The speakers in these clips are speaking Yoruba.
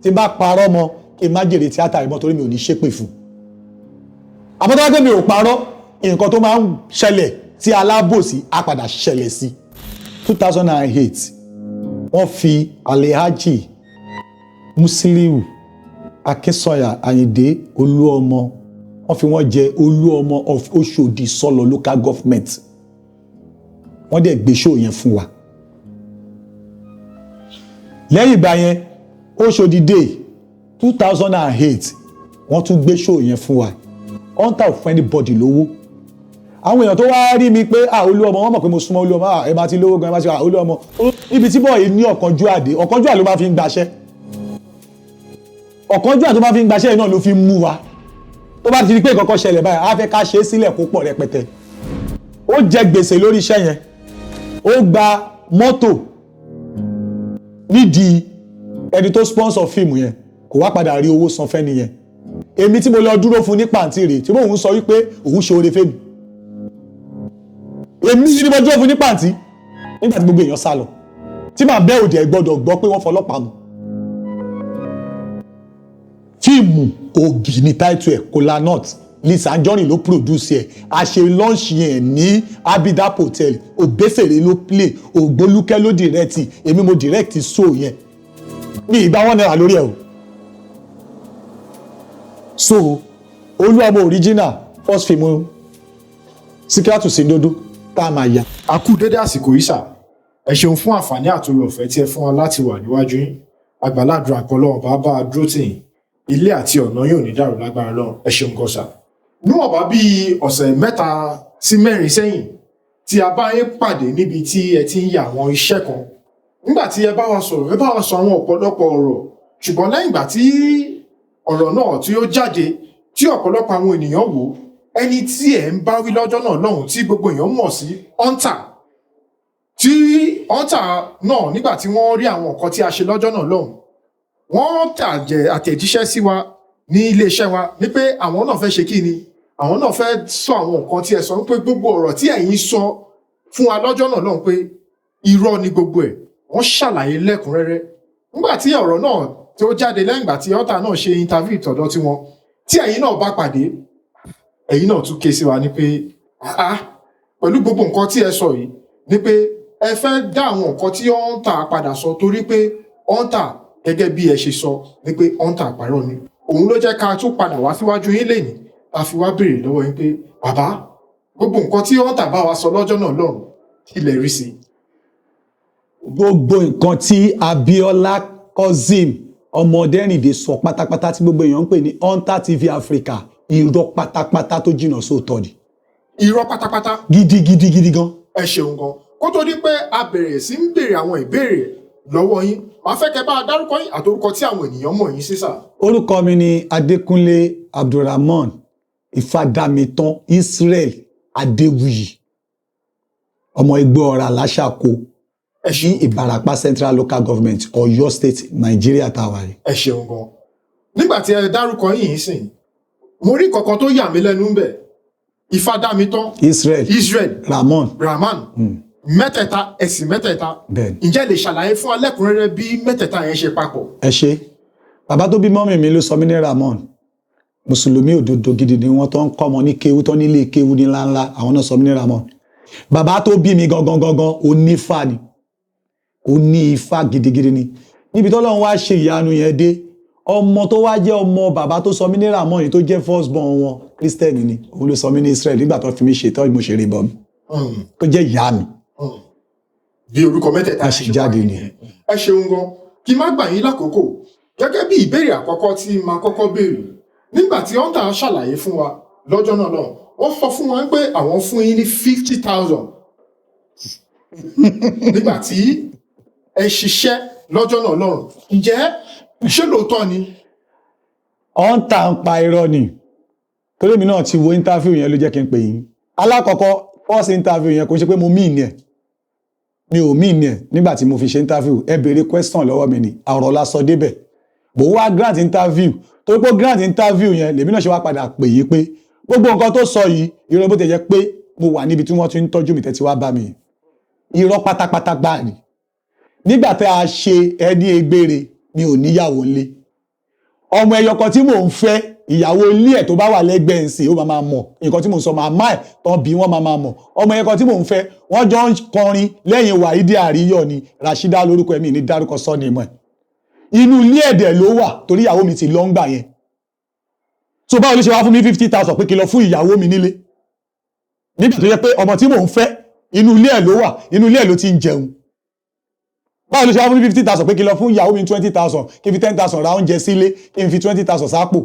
Tí n bá parọ́ mọ́, kí n má jèrè tíátà ìmọ̀, torí mi ò ní ṣépè fún. Àmọ́ tó bá gbé mi ò parọ́, nǹkan tó máa ń ṣẹlẹ̀ tí alábòsí á padà ṣẹlẹ̀ sí. 2008, wọ́n fi Alhaji Musiliu Akínsànyà Àyìndé Olúọmọ, wọ́n fi wọ́n jẹ Olúọmọ of Oṣòdì Sọlọ Local Government. Wọ́n dẹ̀ gbé show yẹn fún wa. Lẹ́yìn ìgbà yẹn, Oṣòdì Day 2008, wọ́n tún gbé show yẹn fún wa. Hunter ò fún anybody lówó. Àwọn èèyàn tó wá rí mi pé, "Ah, Olúọmọ," wọ́n mọ̀ pé mo súnmọ́ Olúọmọ. "Ah, ẹ máa ti lówó gan, ẹ máa ti, ah, Olúọmọ." Ibi tí bọ́ọ̀ yìí ní ọ̀kánjúà dé, ọ̀kánjúà ló máa fi ń gbaṣẹ́. Ọ̀kánjúà tó máa fi ń gbaṣẹ́ yìí náà ló fi ń mú wa. Tó bá ti di pé nǹkan kan ṣẹlẹ̀ báyìí, á fẹ́ ká ṣe é sílẹ̀ kó pọ̀ rẹpẹtẹ. Ó jẹ gbèsè lórí iṣẹ́ yẹn. Ó gba mọ́tò nídìí ẹni tó sponsor fíìmù yẹn, kò wá padà rí owó san fẹ́ni yẹn. Èmi tí mo lọ dúró fún ní pàǹtí rè, tí òun sọ wípé òun ṣe oore fẹ́mi, èmi ni mo dúró fún ní pàǹtí nígbà tí gbogbo èèyàn sá lọ, tí màá bẹ́ òde ẹ̀ gbọ́dọ̀ gbọ́ pé wọ́n fọlọ́pàá mú. Fíìmù Ògì ní title ẹ̀, Kolanut. Lizzy Anjorin ló produce ẹ̀. A ṣe launch yẹn ní Abidap Hotel. Òbésèré ló play, Ògbólúkẹ́ ló direct, èmi mo direct show yẹn. Mi ìgbà wọn náírà lórí ẹ̀ o. So Olúọmọ original first film Síkírátù Sìndódó tá a máa yà. A kú dédé àsìkò yìí, sà. Ẹ ṣeun fún àǹfààní àtòrí ọ̀fẹ́ tí ẹ fún wa láti wà níwájú yín. Àgbàládùn àpọ̀lọ́wọ̀n bá bá a dúró tì yín. Ilé àti ọ̀nà yóò ní dàrú lágbára lọ́run. Ẹ ṣeun gan, sà. Níwọ̀nba bíi ọ̀sẹ̀ 3 sí 4 sẹ́yìn tí a bá yín pàdé níbi tí ẹ ti ń ya àwọn iṣẹ́ kan, nígbà tí ẹ bá wa sọ̀rọ̀, ẹ bá wa sọ àwọn ọ̀pọ̀lọpọ̀ ọ̀rọ̀. Ṣùgbọ́n lẹ́yìn ìgbà tí ọ̀rọ̀ náà tí ó jáde, tí ọ̀pọ̀lọpọ̀ àwọn ènìyàn wò ó, ẹni tí ẹ̀ ń bá wí lọ́jọ́ náà lọ́hùn, tí gbogbo èèyàn mọ̀ sí Hunter, tí Hunter náà, nígbà tí wọ́n rí àwọn nǹkan tí a ṣe lọ́jọ́ náà lọ́hùn, wọ́n tàjẹ̀ àtẹ̀jíṣẹ́ sí wa ní iléeṣẹ́ wa ní pé àwọn náà fẹ́ ṣe kí ni, àwọn náà fẹ́ sọ àwọn nǹkan tí ẹ sọ, pé gbogbo ọ̀rọ̀ tí ẹ̀yin sọ fún wa lọ́jọ́ náà lọ́hùn, pé irọ́ ni gbogbo ẹ̀. Wọ́n ṣàlàyé lẹ́kùnrẹ́rẹ́. Nígbà tí ọ̀rọ̀ náà tí ó jáde, lẹ́yìn ìgbà tí Hunter náà ṣe interview tọ̀dọ̀ tiwọn, tí ẹ̀yin náà bá pàdé, ẹ̀yin náà tún ké sí wa ní pé, ah, pẹ̀lú gbogbo nǹkan tí ẹ sọ yìí, ní pé ẹ fẹ́ dá àwọn nǹkan tí Hunter padà sọ, torí pé Hunter, gẹ́gẹ́ bí ẹ ṣe sọ, ní pé Hunter parọ́ ni. Òun ló jẹ́ ká tún padà wá síwájú yín lẹ́nìí, ta fi wá béèrè lọ́wọ́ yín pé, bàbá, gbogbo nǹkan tí Hunter bá wa sọ lọ́jọ́ náà lọ́hùn, kí lẹ rí sí i? Gbogbo nǹkan tí Abiola Kazeem Ọmọdérìndé sọ pátápátá, tí gbogbo èèyàn ń pè ní Hunter TV Africa, irọ́ pátápátá tó jìnnà sóòótọ́ ni. Irọ́ pátápátá. Gidigidi gidi gan. Ẹ ṣeun gan. Kó tó di pé a bẹ̀rẹ̀ sí ń béèrè àwọn ìbéèrè lọ́wọ́ yín, màá fẹ́ kẹ́ bá a dárúkọ yín àtorúkọ tí àwọn ènìyàn mọ̀ yín sí, sà. Orúkọ mi ni Adékúnlé Abdulrahman Ìfàdàmìtàn Israel Adéwuyì, ọmọ Igbó Ọ̀rà Láṣàkó Ẹ ní ṣeun. Ìbàràpá Central Local Government, Ọ̀yọ́ State, Nàìjíríà tá a wà yìí. Ẹ ṣeun gan. Nígbà tí ẹ dárúkọ yín yìí sìn, mo rí kankan tó yà mí lẹ́nu ń bẹ̀: Ìfàdàmìtàn Israel Israel Ramon. Rahman, mẹ́tẹ̀ẹ̀ta, ẹ̀sìn mẹ́tẹ̀ẹ̀ta. Bẹ́ẹ̀ni. Ǹjẹ́ lè ṣàlàyé fún alẹ́kùnrẹ́rẹ́ bí mẹ́tẹ̀ẹ̀ta yẹn ṣe papọ̀? Ẹ ṣe. Bàbá tó bí mọ́mì mi ló sọ mí ní Ramon. Mùsùlùmí òdodo gidi ni wọ́n, tó ń kọ́ ọmọ ní kéwú, tó nílé kéwú ní ńláńlá. Àwọn náà sọ mí ní Ramon. Bàbá tó bí mi gangan gangan, onífá ni, ó ní ifá gidigidi ni. Níbi tó lọ́run wá ṣe ìyanu yẹn dé, ọmọ tó wá jẹ́ ọmọ bàbá tó sọ mí ní Ramon yìí, tó jẹ́ first born wọn, Kírísítẹ́nì ni. Òun ló sọ mí ní Israel nígbà tó fi mí ṣe tọ́ mo ṣeré bọ́ mi, tó jẹ́ ìyá mi. Bí orúkọ mẹ́tẹ̀ẹ̀ta A ṣe jáde nìyẹn. Ẹ ṣeun gan. Kí má gbà yín lákòókò, gẹ́gẹ́ bí ìbéèrè àkọ́kọ́ tí máa kọ́kọ́ béèrè, nígbà tí Hunter ṣàlàyé fún wa lọ́jọ́ náà lọ́hùn, wọ́n sọ fún wa pé àwọn fún yín ní 50,000 nígbà tí ẹ ṣiṣẹ́ lọ́jọ́ náà lọ́hùn. Ǹjẹ́ ṣé lóòótọ́ ni? Hunter ń pa irọ́ ni, torí èmi náà ti wo interview yẹn, ló jẹ́ kí n pè yín. Alákọ̀ọ́kọ́, first interview yẹn, kò ṣe pé mo mean ẹ̀, mi ò mean ẹ̀. Nígbà tí mo fi ṣe interview, ẹ béèrè question lọ́wọ́ mi ni, ọ̀rọ̀ la sọ débẹ̀. Bó wá grant interview, torí pé grant interview yẹn, lèmi náà ṣe wá padà pè yín pé gbogbo nǹkan tó sọ yìí, irọ́. Bó ti jẹ́ pé mo wà níbi tí wọ́n ti ń tọ́jú mi tẹ́tí wá bá mi, irọ́ pátápátá gbáà ni. Nígbà tí a ṣe ẹni egbére, mi ò níyàwó ńlé. Ọmọ ẹyọ kan tí mò ń fẹ́, ìyàwó ilé ẹ̀ tó bá wà lẹ́gbẹ̀ẹ́ ń sìn, ó máa máa mọ̀ nǹkan tí mò ń sọ. Màmá ẹ̀ tán bí wọ́n máa máa mọ̀. Ọmọ ẹyọ kan tí mò ń fẹ́, wọ́n jọ ń kọrin lẹ́yìn Wàhídì Àríyọ̀ ni. Rashida lórúkọ ẹ̀mí ní dárúkọ sọ́ni ìmọ̀ ẹ̀. Inú ilé ẹ̀dẹ̀ ló wà torí ìyàwó mi ti lọ ń gbà yẹn. So báwo ló ṣe wá fún mi 50,000 pé kí n lọ fún ìyàwó mi nílé, nígbà tó yẹ pé ọmọ tí mò ń fẹ́, inú ilé ẹ̀ ló wà, inú ilé ẹ̀ ló ti ń jẹun? Báwo ló ṣe wá fún mi 50,000 pé kí n lọ fún ìyàwó mi 20,000, kí n fi 10,000 ra oúnjẹ sílé, kí n fi 20,000 sápò?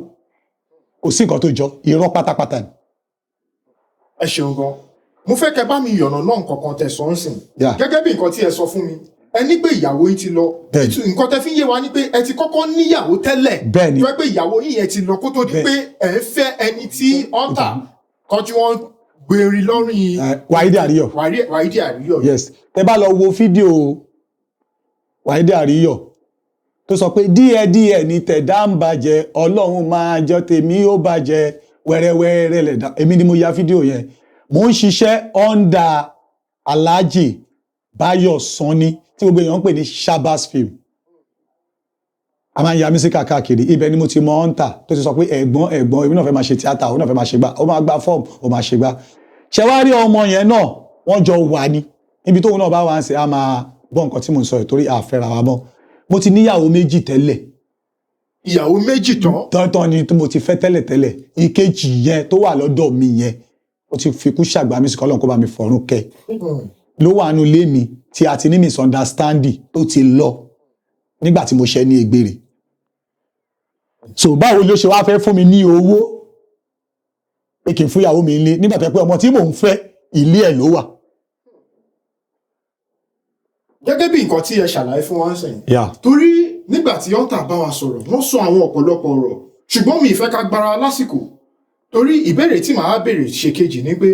Kò sí nǹkan tó jọ, irọ́ pátápátá ni. Ẹ ṣeun gan. Mo fẹ́ kẹ́ bá mi yànnà náà nǹkan kan tẹ́ sọ ń sìn. Gẹ́gẹ́ bí nǹkan tí ẹ sọ fún mi, ẹ ní pé ìyàwó yín ti lọ. Bẹ́ẹ̀ni. Nǹkan tẹ́ fi ń yé wa ni pé ẹ ti kọ́kọ́ níyàwó tẹ́lẹ̀, Bẹ́ẹ̀ni. tó yẹ pé ìyàwó yín yẹn ti lọ kó tó di pé ẹ ń fẹ́ ẹni tí ọ̀ǹtà kan tí wọ́n gbèrè lọ́rùn yìí. Wàhídì Àríyọ̀. Wàhídì Àríyọ̀. Yes, tẹ́ bá lọ wo fídíò Wàhídì Àríyọ̀ tó sọ pé díẹ̀díẹ̀ ni tẹ̀dá ń bàjẹ́, Ọlọ́run máa jọ tèmi ó bàjẹ́ wẹ́rẹ́wẹ́rẹ́ lẹ̀dá, èmi ni mo ya fídíò yẹn. Mò ń ṣiṣẹ́ under Alhaji Báyọ̀ Sanni tí gbogbo èèyàn ń pè ní Shabazz Film. A máa ń ya mísíkà káàkiri. Ibẹ̀ ni mo ti mọ ọ́ntà tó ti sọ pé, "Ẹ̀gbọ́n, ẹ̀gbọ́n, èmi náà fẹ́ máa ṣe tíátà." Òun náà fẹ́ máa ṣe gbá, ó máa gba fọ́ọ̀mù, ó máa ṣe gbá. Ṣe wá rí ọmọ yẹn náà, wọ́n jọ wà ní níbi tóun náà bá wà ń ṣe, á máa gbọ́ nǹkan tí mò ń sọ yìí torí àfẹ́ra wa mọ́. Mo ti níyàwó méjì tẹ́lẹ̀. Ìyàwó méjì tán? Tọ́ntọ́n ni tí mo ti fẹ́ tẹ́lẹ̀ tẹ́lẹ̀. Ìkejì yẹn tó wà lọ́dọ̀ mi yẹn, ó ti fi kú ṣàgbà mí sí, kọ́lọ́n kó bá mi fọ̀run kẹ́. Ló wà nínú ilé mi tí a ti ní misunderstanding tó ti lọ nígbà tí mo ṣe ní egbèrè. So báwo ló ṣe wá fẹ́ fún mi ní owó pé kí n fún ìyàwó mi nílé, nígbà tó yẹ pé ọmọ tí mò ń fẹ́, ilé ẹ̀ ló wà? Gẹ́gẹ́ bí nǹkan tí ẹ ṣàlàyé fún wa ń sìn, torí nígbà tí ọ̀ǹtà bá wa sọ̀rọ̀, wọ́n sọ àwọn ọ̀pọ̀lọpọ̀ ọ̀rọ̀, ṣùgbọ́n mi ì fẹ́ ká gbára lásìkò torí ìbéèrè tí màá béèrè ṣe kejì ni pé,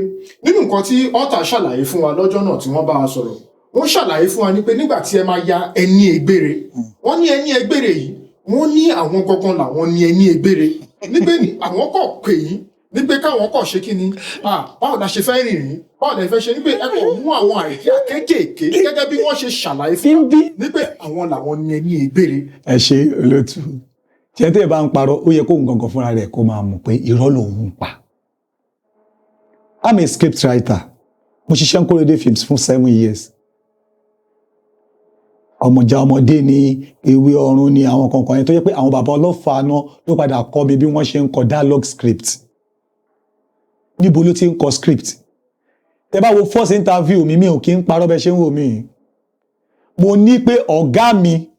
nínú nǹkan tí ọ̀ǹtà ṣàlàyé fún wa lọ́jọ́ náà tí wọ́n bá wa sọ̀rọ̀, wọ́n ṣàlàyé fún wa ní pé nígbà tí ẹ máa ya ẹni ègbére, wọ́n ní ẹni ègbére yìí, wọ́n ní àwọn gangan làwọn ní ẹni ègbére, ní pé àwọn kọ̀ pè yín ní pé káwọn kọ̀ ṣe kí ni, báwo la ṣe fẹ́ rìnrìn, báwo la fẹ́ ṣe, ní pé ẹ kọ̀ mú àwọn àìdíà kéékèèké gẹ́gẹ́ bí wọ́n ṣe ṣàlàyé fún wa ní pé àwọn làwọn ní ẹni ègbére. Ẹ ṣe, olótú. Ṣé tẹ́ ẹ bá ń parọ́, ó yẹ kóun gangan fúnra rẹ̀ kó máa mọ̀ pé irọ́ lòun ń pa. I'm a script writer. Mo ṣiṣẹ́ ń Kóredé Films fún 7 years. Ọmọjà ọmọdé ní ewé ọ̀run ní àwọn kankan yẹn tó yẹ pé àwọn bàbá ọlọ́fà náà ló padà kọ́ mi bí wọ́n ṣe ń kọ dialogue script. Níbo ló ti ń kọ script? Tẹ́ bá wo first interview mi, mi ò kí ń parọ́. Bẹ́ẹ̀ ṣe ń wò mí, mo ní pé ọ̀gá mi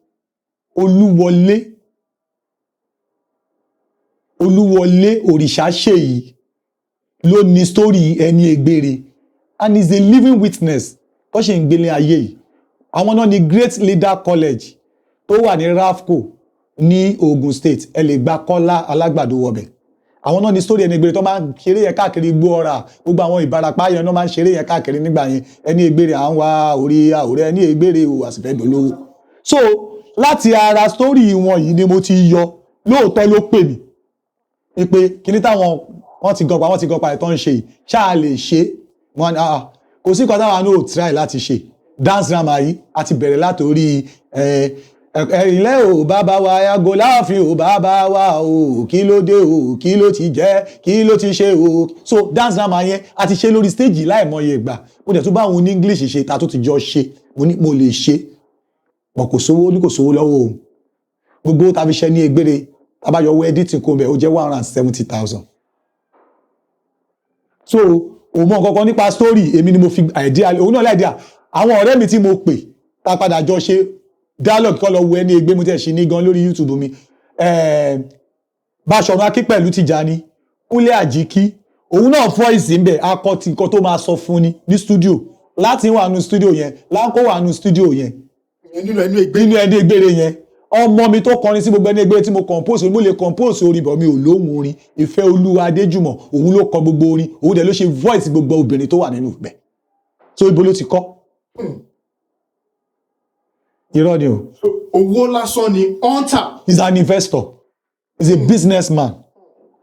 Olúwọlé, Olúwọlé Òrìṣàṣèyí ló ní story ẹni ègbére, and is a living witness tó ṣe ń gbélé ayé yìí. Àwọn náà ní Great Leader College tó wà ní Rafco ní Ogun State. Ẹ lè gba Kọ́lá Alágbàdo wọbẹ̀. Àwọn náà ní story ẹni ègbére tó máa ń ṣeré yẹn káàkiri igbó ọ̀rà. Gbogbo àwọn Ìbarapá yẹn náà máa ń ṣeré yẹn káàkiri nígbà yẹn. Ẹni ègbére, à ń wá orí àwòrán ẹni ègbére o, àsìfẹ́ dolówó. So láti ara story wọn yìí ni mo ti yọ. Lóòótọ́ ló pè mí ní pé kíní táwọn wọ́n ti gọpa, wọ́n ti gọpa ẹ̀ tó ń ṣe yìí, ṣáà lè ṣe wọn. Ah, kò sí nǹkan táwọn náà ò try láti ṣe. Dance drama yìí a ti bẹ̀rẹ̀ látòrí ẹ ẹ ilẹ̀ ò bàbá wa yàgò láàfin ò bàbá wa o, kí ló dé o, kí ló ti jẹ́, kí ló ti ṣe o. So dance drama yẹn a ti ṣe lórí stage láìmọye ìgbà. Mo dẹ̀ tún bá àwọn oní English ṣe ta tó ti jọ ṣe. Mo ní mo lè ṣe bọ̀, kò sówó ní, kò sówó lọ́wọ́ òun. Gbogbo owó tá a fi ṣe ní egbére, tá a bá yọ owó editing kó bẹ̀, ó jẹ́ 170,000. So òun mọ nǹkan kan nípa story. Èmi ni mo fi idea, òun náà láìdíà. Àwọn ọ̀rẹ́ mi tí mo pè tá a padà jọ ṣe dialogue kọ́ lọ wo ẹni ègbé. Mo tẹ̀ ṣe ní gan lórí YouTube mi. Báṣọ̀run Akínpẹ̀lú Tìjání, Kúnlé Àjíkí, òun náà voice ń bẹ̀. Akọ ti nǹkan tó máa sọ fún ni ní studio, láti wà nù studio yẹn, láńkó wà nù studio yẹn. Nínú ẹnu ègbé. Nínú ẹni ègbére yẹn, ọmọ mi tó kọrin sí gbogbo ẹni ègbére tí mo compose, mo lè compose orin bọ̀, mi ò lóhùn orin. Ìfẹ́ Olúwa Adéjùmọ̀, òun ló kọ gbogbo orin, òun dẹ̀ ló ṣe voice gbogbo obìnrin tó wà nínú ibẹ̀. So ibo ló ti kọ́? Irọ́ ni o. Owó lásán ni hunter. He's an investor, he's a businessman.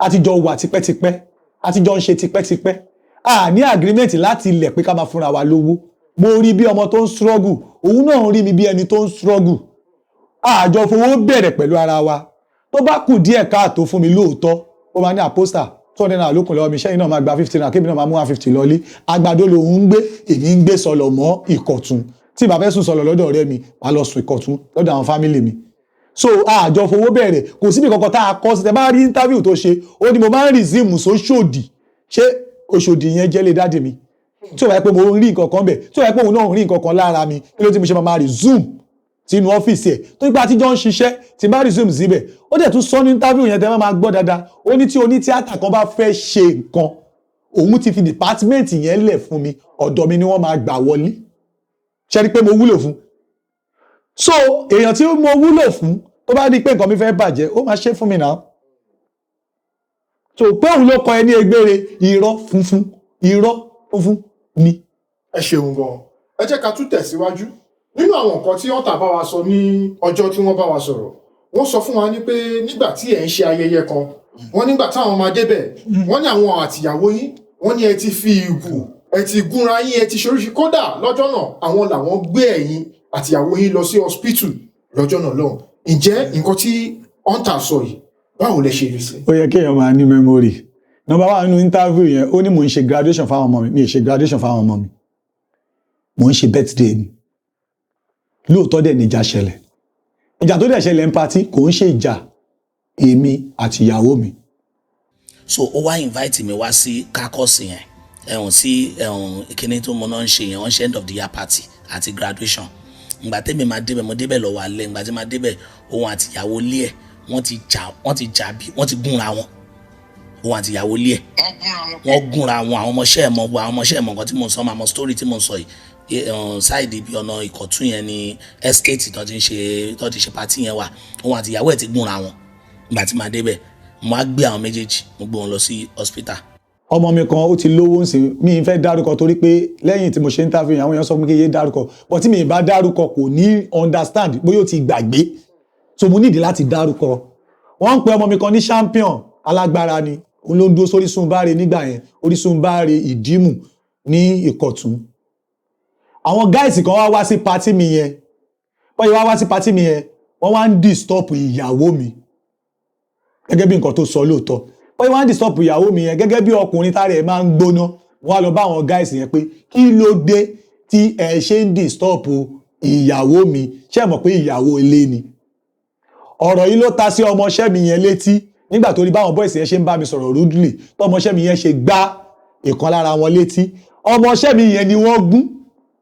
Àtijọ́ wà tipẹ́tipẹ́, àtijọ́ ń ṣe tipẹ́tipẹ́. A ní agreement láti ilẹ̀ pé ká máa fúnra wa lówó. Mo rí bí ọmọ tó ń struggle, òun náà rí mi bí ẹni tó ń struggle. Àjọ fowó bẹ̀rẹ̀ pẹ̀lú ara wa. Tó bá kù díẹ̀ káàtó fún mi lóòótọ́, ó máa ní àpọ́sítà ₦200 lókun lọ́wọ́ mi, sẹ́yìn náà máa gba ₦50, kébì náà máa mú 150 lọ́lé. Àgbàdo lòun ń gbé, èmi ń gbé sọlọ̀ mọ́ Ìkọ̀tún. Tí ìbá fẹ́ sùn sọlọ̀ lọ́dọ̀ ọ̀rẹ́ mi, màá lọ sùn Ìkọ̀tún lọ́dọ̀ àwọn family mi. So àjọ fowó bẹ̀rẹ̀, kò síbi kankan tá a kọ́ sí. Tẹ bá rí interview tó ṣe, ó ní mo máa ń resume sóṣòdì. Ṣé Òṣòdì yẹn jẹ́ lé daddy mi? Tí ó bá yẹ pé mo ń rí nǹkan kan bẹ̀, tí ó bá yẹ pé òun náà ń rí nǹkan kan lára mi, kí ló tí mo ṣe máa resume sínú ọ́fíìsì ẹ̀ tó nípa àtijọ́ ń ṣiṣẹ́ tí bá resume síbẹ̀? Ó dẹ̀ tún sọ ní interview yẹn, tẹ́ máa gbọ́ dáadáa, ó ní tí onítíátà kan bá fẹ́ ṣe nǹkan, òun ti fi department yẹn lẹ̀ fún mi, ọ̀dọ̀ mi ni wọ́n máa gbà wọlé. Ṣe rí pé mo wúlò fún? So èèyàn tí mo wúlò fún, tó bá rí pé nǹkan mi fẹ́ bàjẹ́, ó máa ṣe fún mi náà. So pé òun ló kọ ẹ ní egbére, irọ́ funfun, irọ́ funfun ni. Ẹ ṣeun gan. Ẹ jẹ́ ká tún tẹ̀síwájú nínú àwọn nǹkan tí Hunter bá wa sọ ní ọjọ́ tí wọ́n bá wa sọ̀rọ̀. Wọ́n sọ fún wa ní pé nígbà tí ẹ̀ ń ṣe ayẹyẹ kan, wọ́n nígbà táwọn máa débẹ̀, wọ́n ní àwọn àtìyàwó yín, wọ́n ní ẹ ti fi ìgò, ẹ ti gúnra yín, ẹ ti ṣoríṣi. Kódà lọ́jọ́ náà, àwọn làwọn gbé ẹ̀yin àtìyàwó yín lọ sí hospital lọ́jọ́ náà lọ́hùn. Ǹjẹ́ nǹkan tí Hunter sọ yìí, báwo lẹ ṣe rí sí? Ó yẹ kéèyàn máa ní memory. Number one, nínú interview yẹn, ó ní mò ń ṣe graduation fáwọn ọmọ mi. Mi ì ṣe graduation fáwọn ọmọ mi, mò ń ṣe birthday ni. Lóòótọ́ dẹ̀ ní ìjà ṣẹlẹ̀. Ìjà tó dẹ̀ ṣẹlẹ̀ ń party kò ń ṣe ìjà èmi àti ìyàwó mi. So ó wá invite mi wá sí caucus yẹn, ẹ̀hún sí ẹ̀hún kíní tó mo náà ń ṣe yẹn. Wọ́n ṣe end of the year party àti graduation. Ìgbà tẹ́mi máa débẹ̀, mo débẹ̀ lọ́wọ́ alẹ́. Ìgbà tí máa débẹ̀, òun àti ìyàwó ilé ẹ̀, wọ́n ti jà, wọ́n ti jà bí wọ́n ti gúnra wọn. Òun àti ìyàwó ilé ẹ̀, wọ́n gúnra wọn. Àwọn ọmọọṣẹ́ ẹ̀ mọ̀, àwọn ọmọọṣẹ́ ẹ̀ mọ̀ nǹkan tí mò ń sọ, máa mọ story tí mò ń sọ yìí. Side ibi ọ̀nà Ìkọ̀tún yẹn ni estate tó ti ń ṣe, tó ti ṣe party yẹn wà. Òun àti ìyàwó ẹ̀ ti gúnra wọn. Ìgbà tí máa débẹ̀, mo á gbé àwọn méjèèjì, mo gbé wọn lọ sí hospital. Ọmọ mi kan, ó ti lówó ń sìn. Mi ń fẹ́ dárúkọ torí pé lẹ́yìn tí mo ṣe interview yẹn, àwọn èèyàn sọ fún mi kí n yé dárúkọ, but tí mi ì bá dárúkọ, kò ní understand bóyá ó ti gbàgbé, so mo nídìí láti dárúkọ. Wọ́n ń pe ọmọ mi kan ní Champion. Alágbára ni. Òun ló ń dúró sórí Sunbáre nígbà yẹn, Orísun Báre Ìdímù ní Ìkọ̀tún. Àwọn guys kan wá wá sí party mi yẹn. Wọ́n yẹ wá wá sí party mi yẹn, wọ́n wá ń disturb ìyàwó mi, gẹ́gẹ́ bí nǹkan tó sọ lóòótọ́. Wọ́n yẹ wá ń disturb ìyàwó mi yẹn. Gẹ́gẹ́ bí ọkùnrin tára ẹ̀ máa ń gbóná, wọ́n á lọ bá àwọn guys yẹn pé kí ló dé tí ẹ ṣe ń disturb ìyàwó mi? Ṣé ẹ mọ̀ pé ìyàwó ilé ni? Ọ̀rọ̀ yìí ló ta sí ọmọọṣẹ́ mi yẹn létí. Nígbà tó rí báwọn boys yẹn ṣe ń bá mi sọ̀rọ̀ rudely, tọmọṣẹ́ mi yẹn ṣe gbá ìkan lára wọn létí, ọmọọṣẹ́ mi yẹn ni wọ́n gún.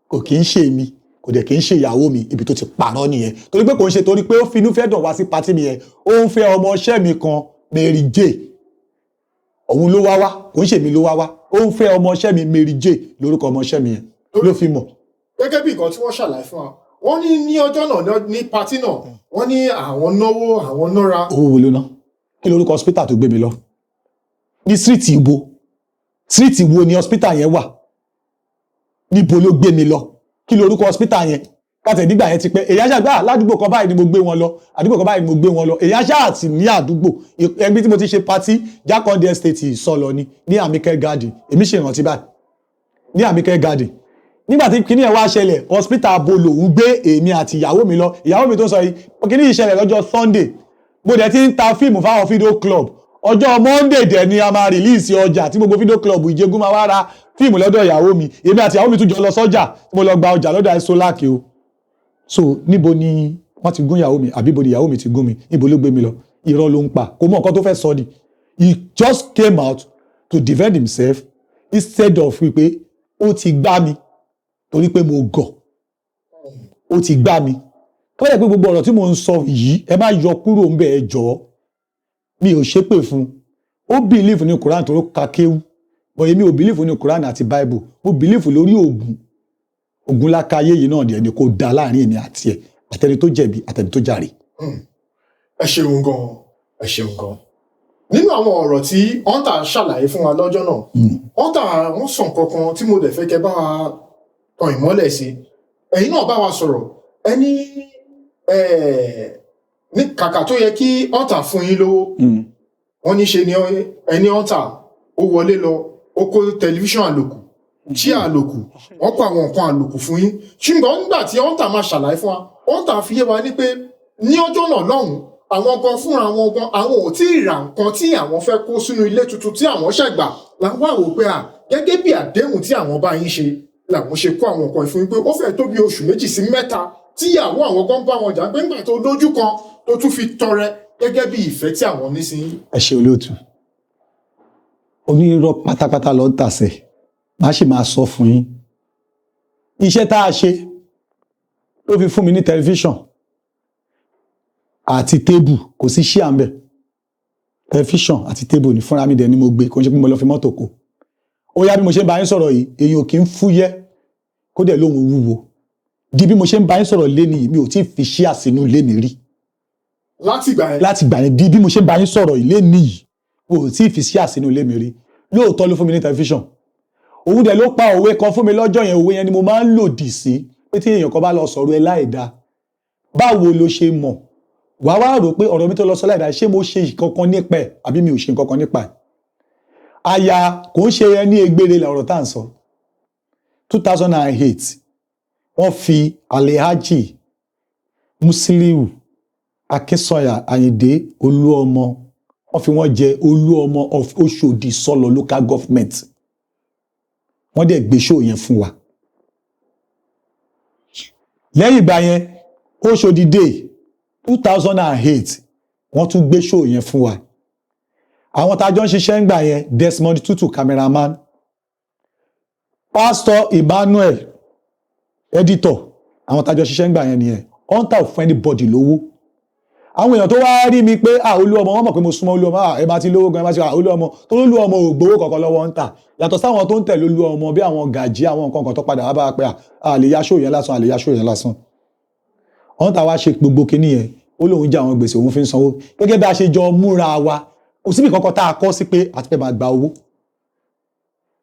Kò kì í ṣe mi, kò dẹ̀ kì í ṣe ìyàwó mi. Ibi tó ti pààrọ̀ nìyẹn, torí pé kò ń ṣe torí pé ó finú fẹ́ dàn wá sí party mi yẹn. Ó ń fẹ́ ọmọọṣẹ́ mi kan, Mary J. Òun ló wá wá, kò ń ṣe mi ló wá wá. Ó ń fẹ́ ọmọọṣẹ́ mi, Mary J lórúkọ ọmọọṣẹ́ mi yẹn, ló fi mọ̀. Gẹ́gẹ́ bí nǹkan tí wọ́n ṣàlàyé fún wa, wọ́n ní ní ọjọ́ náà ní party náà, wọ́n ní àwọn náwó, àwọn nára. Owó wo ló ná? Kí lorúkọ hospital tó gbé mi lọ? Ní street ibo? Street wo ni hospital yẹn wà? Níbo ló gbé mi lọ? Kí lorúkọ hospital yẹn? Kàtẹ́ nígbà yẹn ti pẹ́. Èyí àṣà ládùúgbò kan báyìí ni mo gbé wọn lọ, àdúgbò kan báyìí ni mo gbé wọn lọ. Èyí àṣà àti ní àdúgbò ẹbí tí mo ti ṣe party, Jákàndé Estate, Ìsọlọ ni, ní Amikẹ Garden. Èmi ṣe ìrántí báyìí, ní Amikẹ Garden. Nígbà tí kíní ẹ̀ wá ṣẹlẹ̀, hospital bo lòún gbé èmi àti ìyàwó mi lọ? Ìyàwó mi tó ń sọ yìí, kíní yìí ṣẹlẹ̀ lọ́jọ́ Sunday. Mo dẹ̀ ti ń ta fíìmù fáwọn video club. Ọjọ́ Monday dẹ̀ ni a máa release ọjà tí gbogbo video club Ìjẹ̀gùn máa wá ra fíìmù lọ́dọ̀ ìyàwó mi. Èmi àti ìyàwó mi tún jọ lọ sọ́jà tí mo lọ gba ọjà lọ́dọ̀ Isolaki o. So níbo ni wọ́n ti gún ìyàwó mi, àbí ibo ni ìyàwó mi ti gún mi? Níbo ló gbé mi lọ? Irọ́ ló ń pa, kò mọ nǹkan tó fẹ́ sọ ni. He just came out to defend himself instead of wípé ó ti gbá mi torí pé mo gọ̀. Ó ti gbá mi tó bá dẹ̀ pé gbogbo ọ̀rọ̀ tí mo ń sọ yìí, ẹ má yọ kúrò ń bẹ̀, ẹ jọ̀ọ́. Mi ò ṣépè fún un. Ó believe ní Quran tó ka kéwú, but èmi ò believe ní Quran àti Bible. Mo believe lórí Ògún. Ògún lákàyè yìí náà dẹ̀ ni kò dá láàrin èmi àti ẹ̀, àtẹni tó jẹ̀bi, àtẹni tó jàre. Ẹ ṣeun gan, ẹ ṣeun gan. Nínú àwọn ọ̀rọ̀ tí Hunter ṣàlàyé fún wa lọ́jọ́ náà, Hunter, wọ́n sọ nǹkan kan tí mo dẹ̀ fẹ́ kẹ́ bá wa tan ìmọ́lẹ̀ sí. Ẹ̀yin náà bá wa sọ̀rọ̀, ẹni ní kàkà tó yẹ kí Hunter fún yín lówó, wọ́n ní ṣe ni ẹni Hunter ó wọlé lọ, ó kó tẹlifíṣàn àlòkù, chair àlòkù, wọ́n kó àwọn nǹkan àlòkù fún yín. Ṣùgbọ́n nígbà tí Hunter máa ṣàlàyé fún wa, Hunter fi yé wa ní pé ní ọjọ́ náà lọ́hùn-ún Àwọn gan fúnra wọn gan, àwọn ò tí ì ra nǹkan tí àwọn fẹ́ kó sínú ilé tuntun tí àwọn ṣẹ̀gbà. Làwọn àwò pé à gẹ́gẹ́ bí àdéhùn tí àwọn bá yín ṣe làwọn ṣe kó àwọn nǹkan ìfún yín, pé ó fẹ́ tó bí oṣù 2 sí 3 tíyàwó àwọn gan bá wọn jà pé nígbà tó lójú kan tó tún fi tọrẹ gẹ́gẹ́ bí ìfẹ́ tí àwọn ní sí yín. Ẹ ṣe, olóòtú. Onírọ́ pátápátá ló ń tàsẹ̀. Má sì máa sọ fún yín, iṣẹ́ tá a ṣe ló fi fún mi ní tẹlifíṣàn àti table. Kò sí ṣíà ń bẹ̀. Tẹlifíṣàn àti table ní fúnra mi dẹ̀ ni mo gbé. Kò ń ṣe pé mo lọ fi mọ́tò kó. Ó yá, bí mo ṣe ń bá yín sọ̀rọ̀ yìí, èèyàn kì í fúyẹ́ kó dẹ̀ lóhun wúwo. Di bí mo ṣe ń bá yín sọ̀rọ̀ lé nìyí, mi ò tí ì fi ṣíà sínú ilé mi rí. Láti ìgbà yẹn? Láti gbà yẹn di bí mo ṣe ń bá yín sọ̀rọ̀ ilé nìyí, mo ò tí ì fi ṣíà sínú ilé mi rí. Lóòótọ́ ló fún mi ní tẹlifíṣàn. Òun dẹ̀ ló pa òwe kan fún mi lọ́jọ́ yẹn. Òwe yẹn ni mo máa ń lòdì sí, pé tí èèyàn kan bá lọ sọ̀rọ̀ ẹ láìda, báwo ló ṣe mọ̀? Wàá wá rò pé ọ̀rọ̀ mi tó lọ sọ láìda, ṣé mo ṣe nǹkan kan nípa ẹ̀ àbí mi ò ṣe nǹkan kan nípa ẹ̀? Aya kò ń ṣe ẹni egbére lọ̀rọ̀ tá à ń sọ. 2008, wọ́n fi Alhaji Musiliu Akínsànyà Àyìndé Olúọmọ, wọ́n fi wọ́n jẹ Olúọmọ of Oṣòdì Sọlọ Local Government. Wọ́n dẹ̀ gbé show yẹn fún wa. Lẹ́yìn ìgbà yẹn, Oṣòdì Day 2008, wọ́n tún gbé show yẹn fún wa. Àwọn tá a jọ ń ṣiṣẹ́ ń gbà yẹn, Desmond Tutu cameraman, Pastor Emmanuel editor, àwọn tá a jọ ṣiṣẹ́ ń gbà yẹn nìyẹn. Hunter ò fún anybody lówó. Àwọn èèyàn tó wá rí mi pé, ah, Olúọmọ, wọ́n mọ̀ pé mo súnmọ́ Olúọmọ. Ah, ẹ máa ti lówó gan, ẹ máa ti, ah, Olúọmọ tó Olúọmọ ò gbowó kankan lọ́wọ́ Hunter, yàtọ̀ sáwọn tó ń tẹ̀lé Olúọmọ bí àwọn gàjí, àwọn nǹkan kan tó padà wá bá wa pé, ah, lè ya show yẹn lásán, àlè ya show yẹn lásán. Hunter wá ṣe gbogbo kinní yẹn, ó lóun jẹ àwọn gbèsè, òun fi ń sanwó. Gẹ́gẹ́ bí a ṣe jọ múra wa, kò síbi kankan tá a kọ́ sí pé àti fẹ́ máa gba owó.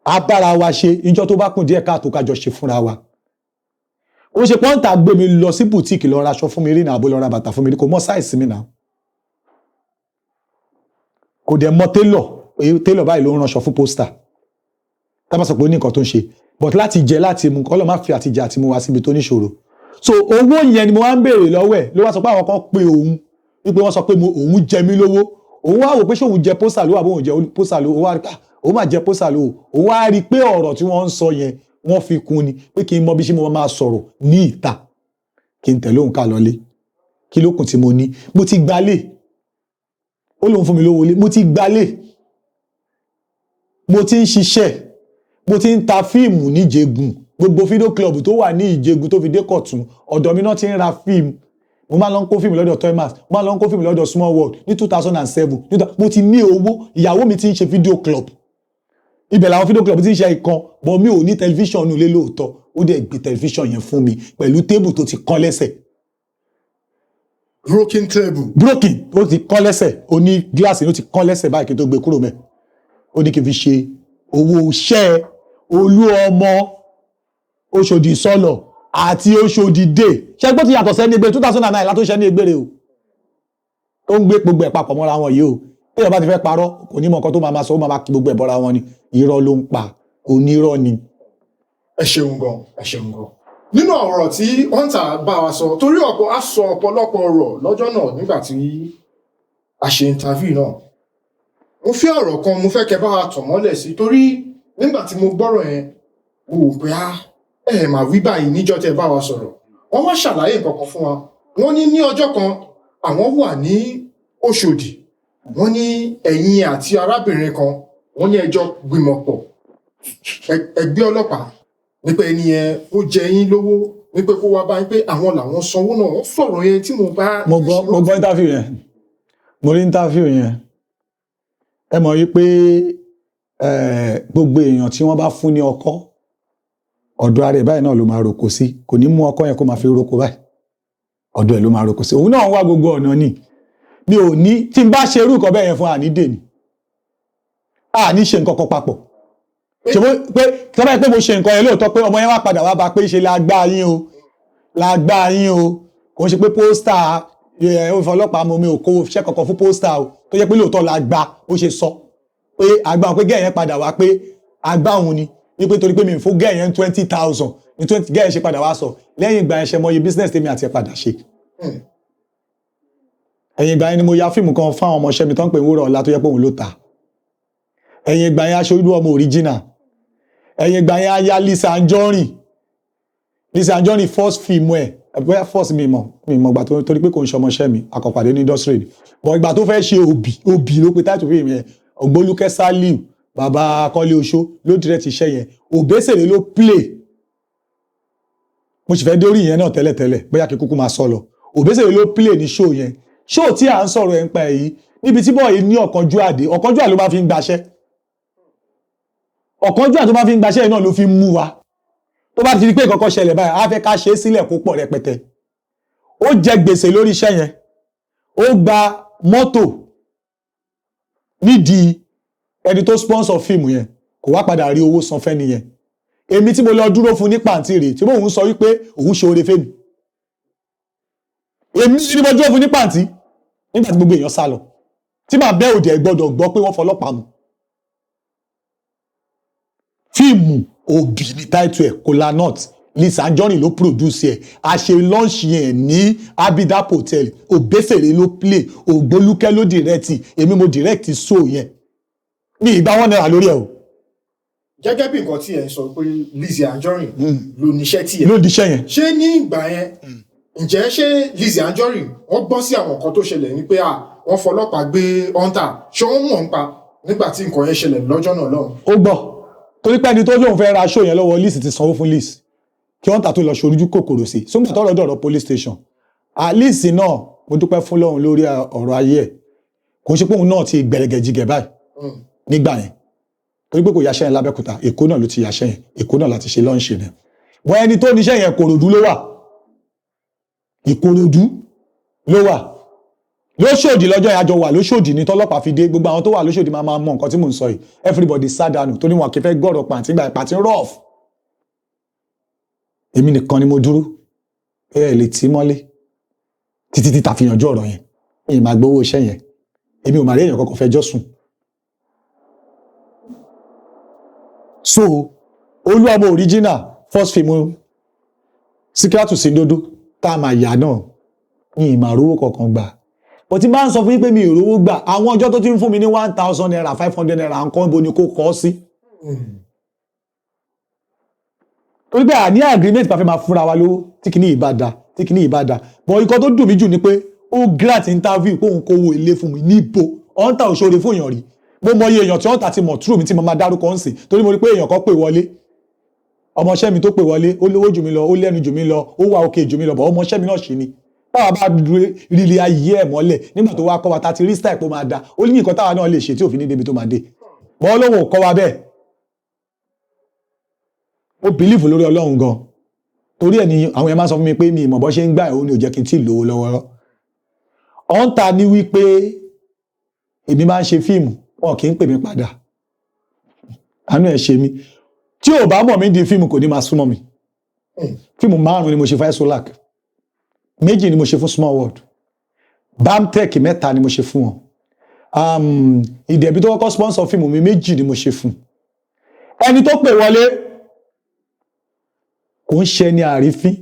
A bára wa ṣe ìjọ tó bá kùn díẹ̀ káàtó, kájọ ṣe fúnra wa. Kò ṣe pọ́ńtà gbé mi lọ sí boutique lọ raṣọ fún mi rí náà, àbó lọ ra bàtà fún mi rí. Kò mọ size mi náà, kò dẹ̀ mọ tailor pé tailor báyìí ló ń ránṣọ fún poster. Tá bá sọ pé ó ní nǹkan tó ń ṣe, but láti jẹ, láti mu, kọ́ ló má fi àtijẹ àti mu wá síbi tó níṣòro. So owó yẹn ni mo wá ń béèrè lọ́wọ́ ẹ̀. Ló wá sọ pé àwọn kan pe òun wípé wọ́n sọ pé òun jẹ mí lówó. Òun wá wò pé ṣé òun jẹ poster lówó àbí òun jẹ poster lówó. Òun wá rí pé, ah, òun máa jẹ poster lówó. Òun wá rí i pé ọ̀rọ̀ tí wọ́n ń sọ yẹn, wọ́n fi kún ni pé kí n mọ bí ṣe mo máa sọ̀rọ̀ ní ìta, kí n tẹ̀lé òun ká lọlé. Kí ló kùn tí mo ní? Mo ti gbalé. Ó lóun fún mi lówó lé. Mo ti gbalé, mo ti ń ṣiṣẹ́, mo ti ń ta fíìmù níjẹ̀gùn. Gbogbo video club tó wà ní Ìjẹ̀gùn tó fi dé Kọ̀tún, ọ̀dọ̀ mi náà ti ń ra fíìmù. Mo máa ń lọ ń kó fíìmù lọ́dọ̀ Toymax, mo máa ń lọ ń kó fíìmù lọ́dọ̀ Small World ní 2007. Mo ti ní owó. Ìyàwó mi ti ń ṣe video club, ibẹ̀ làwọn video club ti ń ṣe ìkan. But mi ò ní tẹlifíṣàn nulẹ̀ lóòótọ́. Ó dẹ̀ gbé tẹlifíṣàn yẹn fún mi pẹ̀lú table tó ti kán lẹ́sẹ̀. Broken table. Broken, ó ti kán lẹ́sẹ̀. Ó ní gíláàsì ló ti kán lẹ́sẹ̀ báyìí kí n tó gbé kúrò mẹ́. Ó ní kí n fi ṣe owó iṣẹ́ Olúọmọ Oṣòdì Sọlọ àti Oṣòdì Day. Ṣẹ́gbọ́n ti yàtọ̀ sẹ́ni egbe 2009 látó ṣẹ́ ní egbére o, tó ń gbé gbogbo ẹ̀ papọ̀ mọ́ra wọn yìí o. Téèyàn bá ti fẹ́ parọ́, kò ní mọ nǹkan tó máa máa sọ, ó máa máa kí gbogbo ẹ̀ bọ́ra wọn ni. Irọ́ ló ń pa, onírọ́ ni. Ẹ ṣeun gan, ẹ ṣeun gan. Nínú ọ̀rọ̀ tí Hunter bá wa sọ, torí ọ̀pọ̀ á sọ ọ̀pọ̀lọpọ̀ ọ̀rọ̀ lọ́jọ́ náà nígbà tí a ṣe interview náà, mo fẹ́ ọ̀rọ̀ kan, mo fẹ́ kẹ́ bá wa tàn mọ́lẹ̀ sí, torí nígbà tí mo gbọ́rọ̀ yẹn, mo wò pé á ẹ mà wí báyìí níjọ́ tẹ́ bá wa sọ̀rọ̀. Wọ́n wá ṣàlàyé nǹkan kan fún wa. Wọ́n ní ní ọjọ́ kan àwọn wà ní Òṣòdì, wọ́n ní ẹ̀yin àti arábìnrin kan, wọ́n ní ẹjọ́ gbìmọ̀ pọ̀, ẹgbẹ́ ọlọ́pàá, nípa ẹni yẹn ó jẹ yín lówó, wípé kó wá bá yín, pé àwọn làwọn sanwó náà. Wọ́n sọ̀rọ̀ yẹn tí mo bá. Mo gbọ́ interview yẹn, mo rí interview yẹn. Ẹ mọ̀ wípé gbogbo èèyàn tí wọ́n bá fún ní ọkọ́, ọ̀dọ̀ ara ẹ̀ báyìí náà ló máa roko sí. Kò ní mú ọkọ́ yẹn kó máa fi roko báyìí, ọ̀dọ̀ ẹ̀ ló máa roko sí. Òun náà ń wá gbogbo ọ̀nà ni. Mi ò ní tí n bá ṣe irú nǹkan bẹ́ẹ̀ yẹn fún àní dè ní àní ṣe nǹkan kan papọ̀. Ṣe bó pé tọ́ba yẹn pé mo ṣe nǹkan yẹn lóòótọ́, pé ọmọ yẹn wá padà wá bá pé ṣe la gbá yín o, la gbá yín o. Kò ń ṣe pé poster ẹ ó fi ọlọ́pàá mú mi, ò kó iṣẹ́ kankan fún poster o. Tó jẹ́ pé lóòótọ́ la gbá, ó ṣe sọ pé àgbà òun, pé gẹ́ẹ̀ yẹn padà wá pé àgbà òun ni, wípé torí pé mi fún gẹ́ẹ̀ yẹn 20,000 ní 20. Gẹ́ẹ̀ ṣe padà wá sọ lẹ́yìn ìgbà yẹn, ṣe mọye business tèmi àti ẹ̀ padà ṣe. Ẹ̀yìn ìgbà yẹn ni mo ya fíìmù kan fáwọn ọmọọṣẹ́ mi tó ń pè ní Wúrà Ọlá tó yẹ pé òun ló ta. Ẹ̀yìn ìgbà yẹn aṣojú ọmọ original. Ẹ̀yìn ìgbà yẹn aya Lizzy Anjorin. Lizzy Anjorin, first film ẹ̀, bóyá first, mi mọ̀ ìgbà tó, torí pé kò ń ṣe ọmọọṣẹ́ mi, àkọ́pàdé ní industry ni, but ìgbà tó fẹ́ ṣe Òbí, Òbí ló pe title fíìmù yẹn. Ògbólúkẹ́ Saliu, bàbá Kọ́lé Oṣó, ló direct iṣẹ́ yẹn. Òbésèré ló play. Mo sì fẹ́ dórí ìyẹn náà tẹ́lẹ̀tẹ́lẹ̀, bóyá kí kúkú máa sọ lọ. Òbésèré ló play ní show yẹn. Show tí à ń sọ̀rọ̀ ẹ̀ ń pa ẹ̀ yìí, níbi tí bọ́ọ̀ yìí ní ọ̀kánjúà dé, ọ̀kánjúà ló máa fi ń gbaṣẹ́. Ọ̀kánjúà tó máa fi ń gbaṣẹ́ yìí náà ló fi ń mú wa. Tó bá ti di pé nǹkan kan ṣẹlẹ̀ báyìí, á fẹ́ ká ṣe é sílẹ̀ kó pọ̀ rẹpẹtẹ. Ó jẹ gbèsè lórí iṣẹ́ yẹn. Ó gba mọ́tò nídìí ẹni tó sponsor fíìmù yẹn, kò wá padà rí owó san fẹ́ni yẹn. Èmi tí mo lọ dúró fún ní pàǹtí rè, tí mò ń sọ wípé òun ṣe oore fẹ́mi, èmi ni mo dúró fún ní pàǹtí nígbà tí gbogbo èèyàn sá lọ, tí màá bẹ́ òde ẹ̀ gbọ́dọ̀ gbọ́ pé wọ́n fọlọ́pàá mu. Fíìmù Òbí ní title ẹ̀, Kolanut, Lizzy Anjorin ló produce ẹ̀. A ṣe launch yẹn ní Abidap Hotel. Òbésèré ló play, Ògbólúkẹ́ ló direct, èmi mo direct show yẹn. Mi ìgbà wọn náírà lórí ẹ̀ o. Gẹ́gẹ́ bí nǹkan tí ẹ̀ ń sọ pé Lizzy Anjorin ló níṣẹ́ tí ẹ̀ Ló di iṣẹ́ yẹn. Ṣé ní ìgbà yẹn, ǹjẹ́ ṣé Lizzy Anjorin wọ́n gbọ́ sí àwọn nǹkan tó ṣẹlẹ̀ ní pé à wọ́n fọlọ́pàá gbé hunter? Ṣé wọ́n mọ̀ ń pa nígbà tí nǹkan yẹn ṣẹlẹ̀ lọ́jọ́ náà lọ́hùn? Ó gbọ́, torí pé ẹni tó lóun fẹ́ ra show yẹn lọ́wọ́ Lizzy ti sanwó fún Lizzy kí wọ́n tà tó lọ ṣojú kòkòrò sí sóńgbà tọ́rọ̀ dọ̀rọ̀ police station. Lizzy náà, mo dúpẹ́ fún lọ́hùn lórí ọ̀rọ̀ ayé ẹ̀. Kò ń ṣe pé òun náà ti gbẹ̀rẹ̀gẹ̀jigẹ̀ báyìí nígbà yẹn, torí pé kò yaṣẹ́ yẹn lábẹ́kúta, Èkó náà ló ti yaṣẹ́ yẹn, Èkó náà láti ṣe launch yẹn. Wọ́n ẹni tó níṣẹ́ yẹn, Kòròdú ló wà, Ìkòròdú ló wà lóṣòdì lọ́jọ́ yẹn. Àjọ wà lóṣòdì ní tọ́lọ́pàá fi dé. Gbogbo àwọn tó wà lóṣòdì máa máa mọ nǹkan tí mò ń sọ yìí. Everybody sá dànù torí wọn kì í fẹ́ gbọ́rọ̀ pàǹtí gbà pàǹtí rough. Èmi nìkan ni mo dúró. Ẹ lè tì í mọ́lé títí tí ta fi yanjú ọ̀rọ̀ yẹn. Mi ì máa gbowó iṣẹ́ yẹn, èmi ò máa rí èèyàn kankan fẹjọ́ sùn. So Olúọmọ original, first film Síkírátù Síndodo tá a máa yà náà, mi ì máa rówó kankan gbà. Bó ti máa ń sọ fún yín pé mi ì rówó gbà, àwọn ọjọ́ tó ti ń fún mi ní ₦1,000, ₦500, nǹkan ibo ni kò kọ́ sí? Torí pé àní agreement bá fẹ́ máa fúnra wa lówó tí kìíní ìbá da, tí kìíní ìbá da. But nǹkan tó dùn mí jù ni pé ó grant interview pé òun kówó ilé fún mi. Níbo? Ọ̀ǹtà òṣòro fún èèyàn rí. Mo mọ iye èèyàn tí ọ̀ǹtà ti mọ̀ true mi tí mo máa dárúkọ ń sìn, torí mo rí pé èèyàn kan pè wọlé, ọmọọṣẹ́ mi tó pè wọlé, ó lówó jù mí lọ, ó lẹ́nu jù mí lọ, ó wà òkè jù mí lọ, bọ̀ ọmọọṣẹ́ mi náà ṣì ni. Táwa bá rírí ayé ẹ̀ mọ́lẹ̀ nígbà tó wá kọ́ wa, ta ti rí style pé ó máa da, ó ní nǹkan táwa náà lè ṣe tí òfin ní débi tó máa dé, bọ́ Ọlọ́run ò kọ́ wa bẹ́ẹ̀. Mo believe lórí Ọlọ́run gan, torí ẹ̀ ni àwọn yẹn máa ń sọ fún mi pé mi ìmọ̀ bọ́ ṣe ń gbà ẹ̀, ó ní ò jẹ́ kí n tí ì lówó lọ́wọ́. Ọ̀ǹtà ní wípé èmi máa ń ṣe fíìmù, wọn kì í pè mí padà. Àánú ẹ̀ ṣe mí. Tí ò bá mọ̀ mí di fíìmù, kò ní máa súnmọ́ mi. Fíìmù márùn-ún ni mo ṣe fún Isolac, méjì ni mo ṣe fún Small World, Bamtech mẹ́ta ni mo ṣe fún wọn. Ìdẹ̀bí tó kọ́kọ́ sponsor fíìmù mi, méjì ni mo ṣe fún. Ẹni tó pè wọlé kò ń ṣe ẹni àrífín,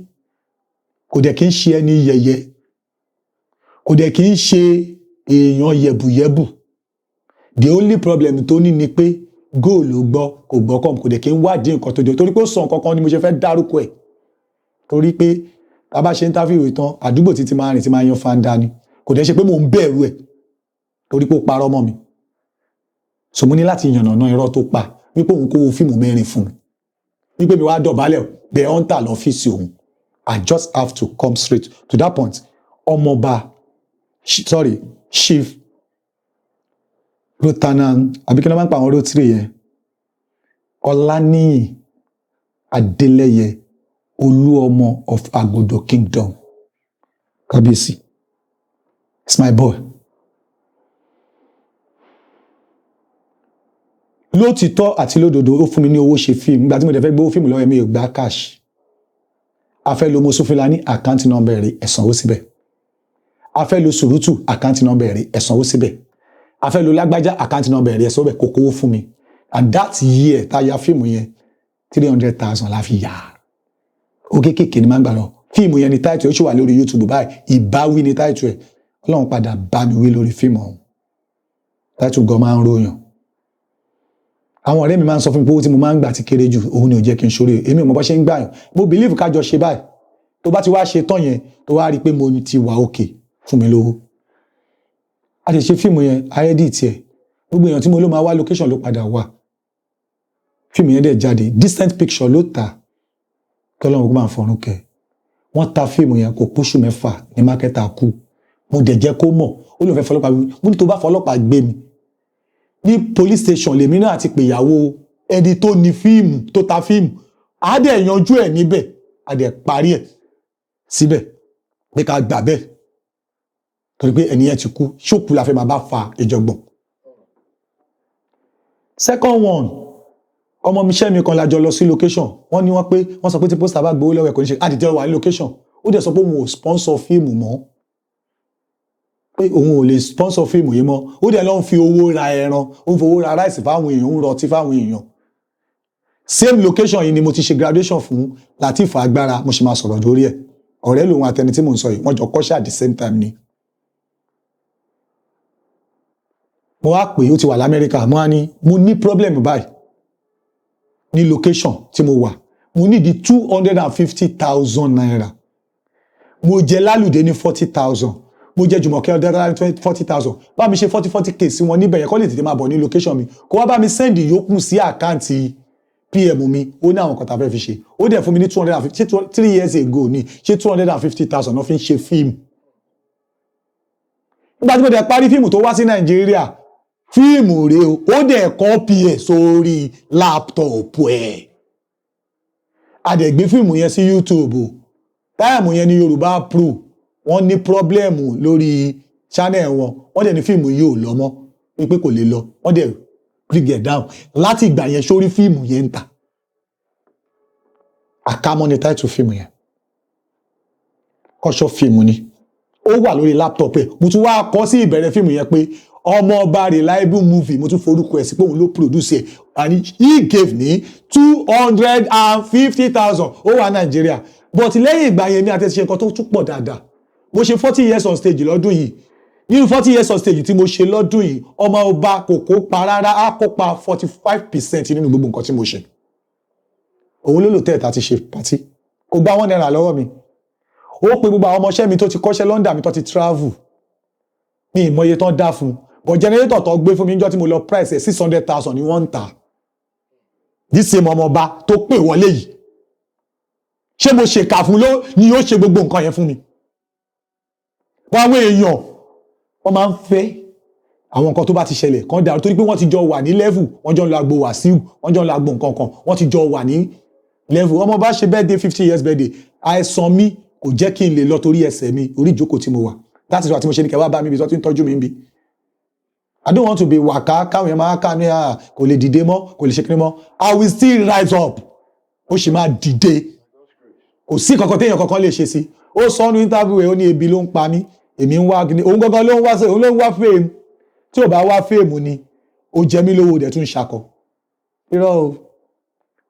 kò dẹ̀ kí ń ṣe ẹni yẹ̀yẹ́, kò dẹ̀ kí ń ṣe èèyàn yẹ̀bùyẹ̀bù. The only problem tó ní ni pé góòlù gbọ́, kò gbọ́ kọ́, kò dẹ̀ kí ń wádìí nǹkan tó dé, torí pé ó sọ nǹkan kan ni mo ṣe fẹ́ dárúkọ ẹ̀, torí pé tá a bá ṣe interview ìtàn àdúgbò títí máa rìn tí máa yan fanda ni. Kò dẹ̀ ṣe pé mò ń bẹ̀rù ẹ̀, torí pé ó parọ́ mọ́ mi. So mo ní láti yànnàná irọ́ tó pa wípé òun kówó fíìmù mẹ́rin fún mi, wípé mi wá dọ̀bálẹ̀ bẹ̀ ọ́ńtà lọ́fíìsì òun. I just have to come straight to that point. Ọmọọba, sorry, Chief Rotanan, àbí kí ló máa ń pa àwọn rotary yẹn, Ọláníyì Adélẹ́yẹ, Olúọmọ of Agodo Kingdom, kábíyèsí, it's my boy. Lótìtọ́ àti lódodo, ó fún mi ní owó ṣe fíìmù. Nígbà tí mo dẹ̀ fẹ́ gbówó fíìmù lọ́wọ́ ẹ̀, mi ò gba cash. A fẹ́ lo Mosúfìlà ní account number rẹ̀, ẹ sanwó síbẹ̀. A fẹ́ lo Sùrùtù, account number rẹ̀, ẹ sanwó síbẹ̀. A fẹ́ lo lágbájá, account number rẹ̀, ẹ sanwó bẹ̀. Kò kówó fún mi. And that year tá a ya fíìmù yẹn, 300,000 la fi yà á. Ó kéékèèké ni máa ń gbà lọ. Fíìmù yẹn ni title ẹ̀, ó sì wà lórí YouTube báyìí. Ìbáwí ni title ẹ̀. Ọlọ́run padà bá mi wí lórí fíìmù ọ̀hún. Title gan máa ń ròyàn. Àwọn ọ̀rẹ́ mi máa ń sọ fún mi pé owó tí mo máa ń gbà ti kéré jù, òun ni ò jẹ́ kí n ṣorí. Èmi ò mọ bó ṣe ń gbà yàn. Mo believe ká jọ ṣe báyìí, tó bá ti wá ṣe tán yẹn, tó wá rí i pé mo ti wà òkè, fún mi lówó. A ti ṣe fíìmù yẹn, a edit ẹ̀, gbogbo èèyàn tí mo ló máa wá location ló padà wá. Fíìmù yẹn dẹ̀ jáde, Decent Picture ló tà. Kọ́lọ́run kó máa fọ̀run kẹ́. Wọ́n ta fíìmù yẹn, kò pósù 6 ní marketer kú. Mo dẹ̀ jẹ́ kó mọ̀. Ó lóun fẹ́ fọlọ́pàá gbé mi. Mo ní tó bá fọlọ́pàá gbé mi ní police station, lèmi náà ti pè ìyàwó ẹni tó ní fíìmù, tó ta fíìmù, á dẹ̀ yanjú ẹ̀ níbẹ̀, á dẹ̀ parí ẹ̀ síbẹ̀ pé ká gbà bẹ́ẹ̀, torí pé ẹni yẹn ti kú, ṣókù la fẹ́ máa bá fa ìjọgbọ̀n. Second one, ọmọ mi iṣẹ́ mi kan la jọ lọ sí location. Wọ́n ní wọ́n pé wọ́n sọ pé tí poster bá gbowó lọ́wọ́ ẹ̀, kò ní ṣe. Àdìjẹ́ wà ní location, ó dẹ̀ sọ pé òun ò sponsor fíìmù mọ́, pé òun ò lè sponsor fíìmù yìí mọ́. Ó dẹ̀ lọ ń fi owó ra ẹran, ó ń fowó ra rice fáwọn èèyàn, ó ń rọtí fáwọn èèyàn. Same location yìí ni mo ti ṣe graduation fún Lateef Agbára. Mo sì máa sọ̀rọ̀ lórí ẹ̀. Ọ̀rẹ́ lòun àtẹni tí mò ń sọ yìí, wọ́n jọ kọ́ṣẹ́ at the same time ni. Mo wá pè é, ó ti wà l'Amẹ́ríkà. Mo wá ní mo ní problem báyìí ní location tí mo wà, mo ní di ₦250,000. Mo jẹ Lálùdé ní 40,000, mo jẹ Jùmọ̀kẹ́ Ọ̀dẹ́dá ní 40,000. Bá mi ṣe 40 40K sí wọn níbẹ̀ yẹn, kó lè tètè máa bọ̀ ní location mi, kó wá bá mi send yòókù sí account PM mi. Ó ní àwọn kan tá a fẹ́ fi ṣe. Ó dẹ̀ fún mi ní 250. Ṣé 3 years ago ni? Ṣé 250,000 náà fi ń ṣe fíìmù? Nígbà tí mo dẹ̀ parí fíìmù tó wá sí Nàìjíríà, fíìmù rèé o. Ó dẹ̀ copy ẹ̀ sórí laptop ẹ̀. A dẹ̀ gbé fíìmù yẹn sí YouTube o. Time yẹn ní Yorùbá Pro, wọ́n ní problem lórí channel wọn. Wọ́n dẹ̀ ní fíìmù yìí ò lọ mọ́, wípé kò lè lọ. Wọ́n dẹ̀ bring it down. Láti ìgbà yẹn, sórí fíìmù yẹn ń tà. Àkámọ́ ni title fíìmù yẹn. Kọ́ṣọ́ fíìmù ni, ó wà lórí laptop ẹ̀. Mo tún wá kọ sí ìbẹ̀rẹ̀ fíìmù yẹn pé Ọmọọba Reliable Movie. Mo tún forúkọ ẹ̀ sí pé òun ló produce ẹ̀, and he gave me 250,000. Ó wà Nàìjíríà, but lẹ́yìn ìgbà yẹn, mi àti ẹ̀ ṣe nǹkan tó tún pọ̀ dáadáa. Mo ṣe 40 years on stage lọ́dún yìí. Nínú 40 years on stage tí mo ṣe lọ́dún yìí, ọmọ ọba kò kópa rárá. Á kópa 45% nínú gbogbo nǹkan tí mo ṣe. Òun ló lò tẹ́ẹ̀ta ti ṣe party, kò gba ₦1 lọ́wọ́ mi. Ó pe gbogbo àwọn ọmọọṣẹ́ mi tó ti kọ́ṣẹ́ London mi, tó ti travel ní ìmọye tán dá fún. But generator tó gbé fún mi níjọ́ tí mo lọ, price ẹ̀ 600,000 ni wọ́n ń tà. This same ọmọọba tó pè wọlé yìí, ṣé mo ṣèkà fún ló ni ó ṣe gbogbo nǹkan yẹn fún mi? Wọ́n àwọn èèyàn, wọ́n máa ń fẹ́ àwọn nǹkan tó bá ti ṣẹlẹ̀ kan dàrú, torí pé wọ́n ti jọ wà ní level. Wọ́n jọ ń lo agbo Wàsíù, wọ́n jọ ń lo agbo nǹkan kan, wọ́n ti jọ wà ní level. Ọmọ bá ṣe birthday, 50 years birthday, àìsàn mi kò jẹ́ kí n lè lọ torí ẹsẹ̀ mi, orí ìjókòó tí mo wà. That is why tí mo ṣe ní kẹ́ wá bá mi ibi tó ti ń tọ́jú mi ń bí. I don't want to be wàká káwọn èèyàn máa ká ní à kò lè dìde mọ́, kò lè ṣe kíní mọ́. I will still rise up. Ó sì máa dìde. Kò sí kankan téèyàn kankan lè ṣe sí. Ó sọ ní interview ẹ̀, ó ní ebi ló ń pa mí, èmi ń wá kíní. Òun gangan ló ń wá, òun ló ń wá fame. Tí ò bá wá fame ni, ó jẹ mí lówó, dẹ̀ tún ṣakọ. Irọ́ o,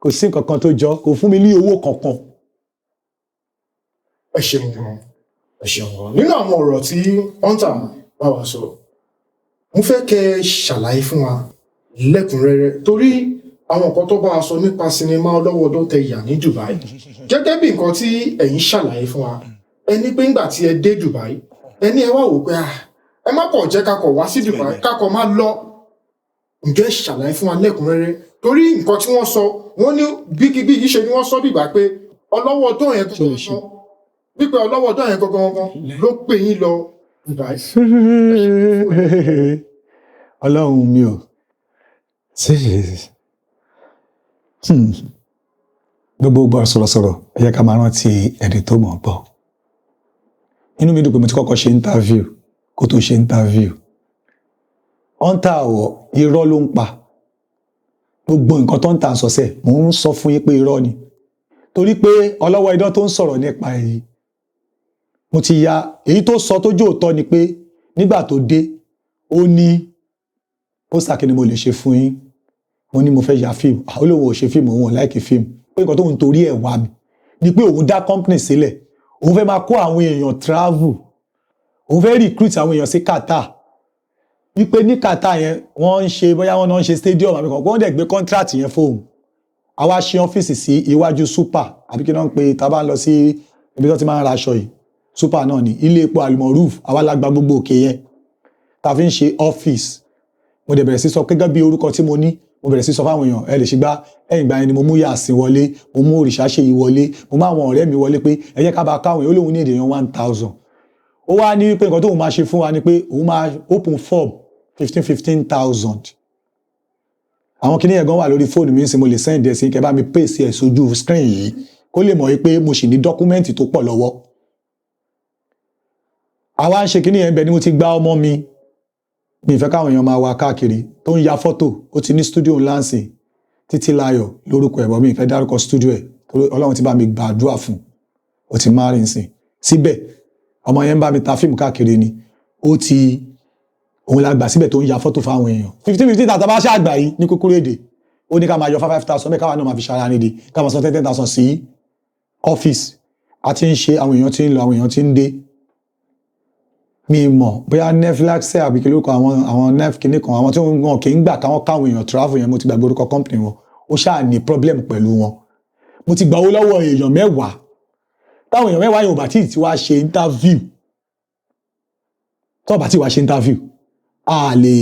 kò sí nǹkan kan tó jọ. Kò fún mi ní owó kankan. Ẹ ṣeun gan, ẹ ṣeun gan. Nínú àwọn ọ̀rọ̀ tí Hunter bá wa sọ, mo fẹ́ kẹ́ ẹ ṣàlàyé fún wa lẹ́kùnrẹ́rẹ́, torí àwọn nǹkan tó bá wa sọ nípa sinimá Ọlọ́wọ́ tẹ yà ní Dubai. Gẹ́gẹ́ bí nǹkan tí ẹ̀yin ṣàlàyé fún wa, ẹ ní pé ńgbà tí ẹ dé Dubai, ẹ ní ẹ wá wò pé ah, ẹ má kọ̀ jẹ́ kakọ̀ wá sí Dubai, kakọ̀ má lọ. Ǹjẹ́ ṣàlàyé fún wa lẹ́kùnrẹ́rẹ́, torí nǹkan tí wọ́n sọ, wọ́n ní bíkíbí yìí ṣe ni wọ́n sọ bìgbà pé ọlọ́wọ́ tó yẹn gangan, wípé ọlọ́wọ́ tó yẹn gangan ló pè yín lọ Dubai. Ọlọ́run mi ò. Gbogbo gbọ́ sọ̀rọ̀sọ̀rọ̀, ẹ jẹ́ ká máa rántí ẹni tó mọ̀ gbọ́. Inú mi dùn pé mo ti kọ́kọ́ ṣe interview kó tó ṣe interview. Hunter àwọ̀, irọ́ ló ń pa. Gbogbo nǹkan tó ń tà sọ̀sẹ̀, mò ń sọ fún yín pé irọ́ ni, torí pé ọlọ́wọ́ idán tó ń sọ̀rọ̀ nípa èyí, mo ti ya èyí tó sọ tó jó òótọ́ ni pé nígbà tó dé, ó ní poster, kí ni mo lè ṣe fún yín? Mo ní mo fẹ́ ya fíìmù. Ó lóun ò ṣe fíìmù, òun ò like fíìmù, pé nǹkan tóun torí ẹ̀ wá mi ni pé òun dá company sílẹ̀, òun fẹ́ máa kó àwọn èèyàn travel. Òun fẹ́ recruit àwọn èèyàn sí Qatar, wípé ní Qatar yẹn, wọ́n ń ṣe, bóyá wọ́n náà ń ṣe stadium àbí kan, wọ́n dẹ̀ gbé contract yẹn fóun. Àwa ṣe ọ́fíìsì sí iwájú super, àbí kí náà ń pe tá a bá ń lọ sí ibi tó ti máa ń ra aṣọ yìí, super náà ni, ilé epo Almoruf. Àwa la gba gbogbo òkè yẹn tá a fi ń ṣe ọ́fíìsì. Mo dẹ̀ bẹ̀rẹ̀ sí sọ gẹ́gẹ́ bí orúkọ tí mo ní, mo bẹ̀rẹ̀ sí sọ fáwọn èèyàn, ẹ lè ṣe gbá. Ẹ̀yìn ìgbà yẹn ni mo mú Yàsín wọlé, mo mú Òrìṣàṣèyí wọlé, mo mú àwọn ọ̀rẹ́ mi wọlé pé ẹ jẹ́ ká bá káwọn èèyàn. Ó lóun ní èdè yẹn 1,000. Ó wá ní pé nǹkan tóun máa ṣe fún wa ni pé òun máa open form fifteen fifteen thousand. Àwọn kinní yẹn gan wà lórí fóònù mi ń sìn, mo lè send ẹ̀ sí kẹ́ bá mi paste ẹ̀ sójú screen yìí, kó lè mọ̀ pé mo sì ní document tó pọ̀ lọ́wọ́. Àwa ń ṣe kinní yẹn bẹ́ẹ̀ ni mo ti gba ọmọ mi, mi ìfẹ́ káwọn èèyàn máa wá káàkiri, tó ń ya fọ́tò. Ó ti ní studio ńlá ń sìn, Títílayọ̀ lórúkọ ẹ̀ bọ́, mi ìfẹ́ dárúkọ studio ẹ̀ torí Ọlọ́run ti bá mi gbàdúrà fún, ó ti máa rìn sìn síbẹ̀. Ọmọ yẹn ń bá mi ta fíìmù káàkiri ni. Ó ti òun la gbà síbẹ̀ tó ń ya fọ́tò fáwọn èèyàn. Fifteen fifteen tàtà bá ṣàgbà yìí ní kúkúrú èdè, ó ní ká máa yọ five five thousand bẹ́ẹ̀, káwa náà máa fi ṣara nídìí, ká máa san ten ten thousand sí ọ́fíìsì. A ti ń ṣe, àwọn èèyàn ti ń lọ, àwọn èèyàn ti ń dé. Mi mọ̀ bóyá Netflix àbí kí lórúkọ àwọn nef kìíní kan, àwọn tí wọn kì í gbà káwọn káwọn èèyàn travel yẹn, mo ti gbàgbé orúkọ company wọn. Ó ṣáà ní problem pẹ̀lú wọn. Mo ti gbà owó lọ́wọ́ èèyàn 10, táwọn èèyàn 10 yóò bá tí ì ti wá ṣe interview, tó bá tí wá ṣe interview, a lè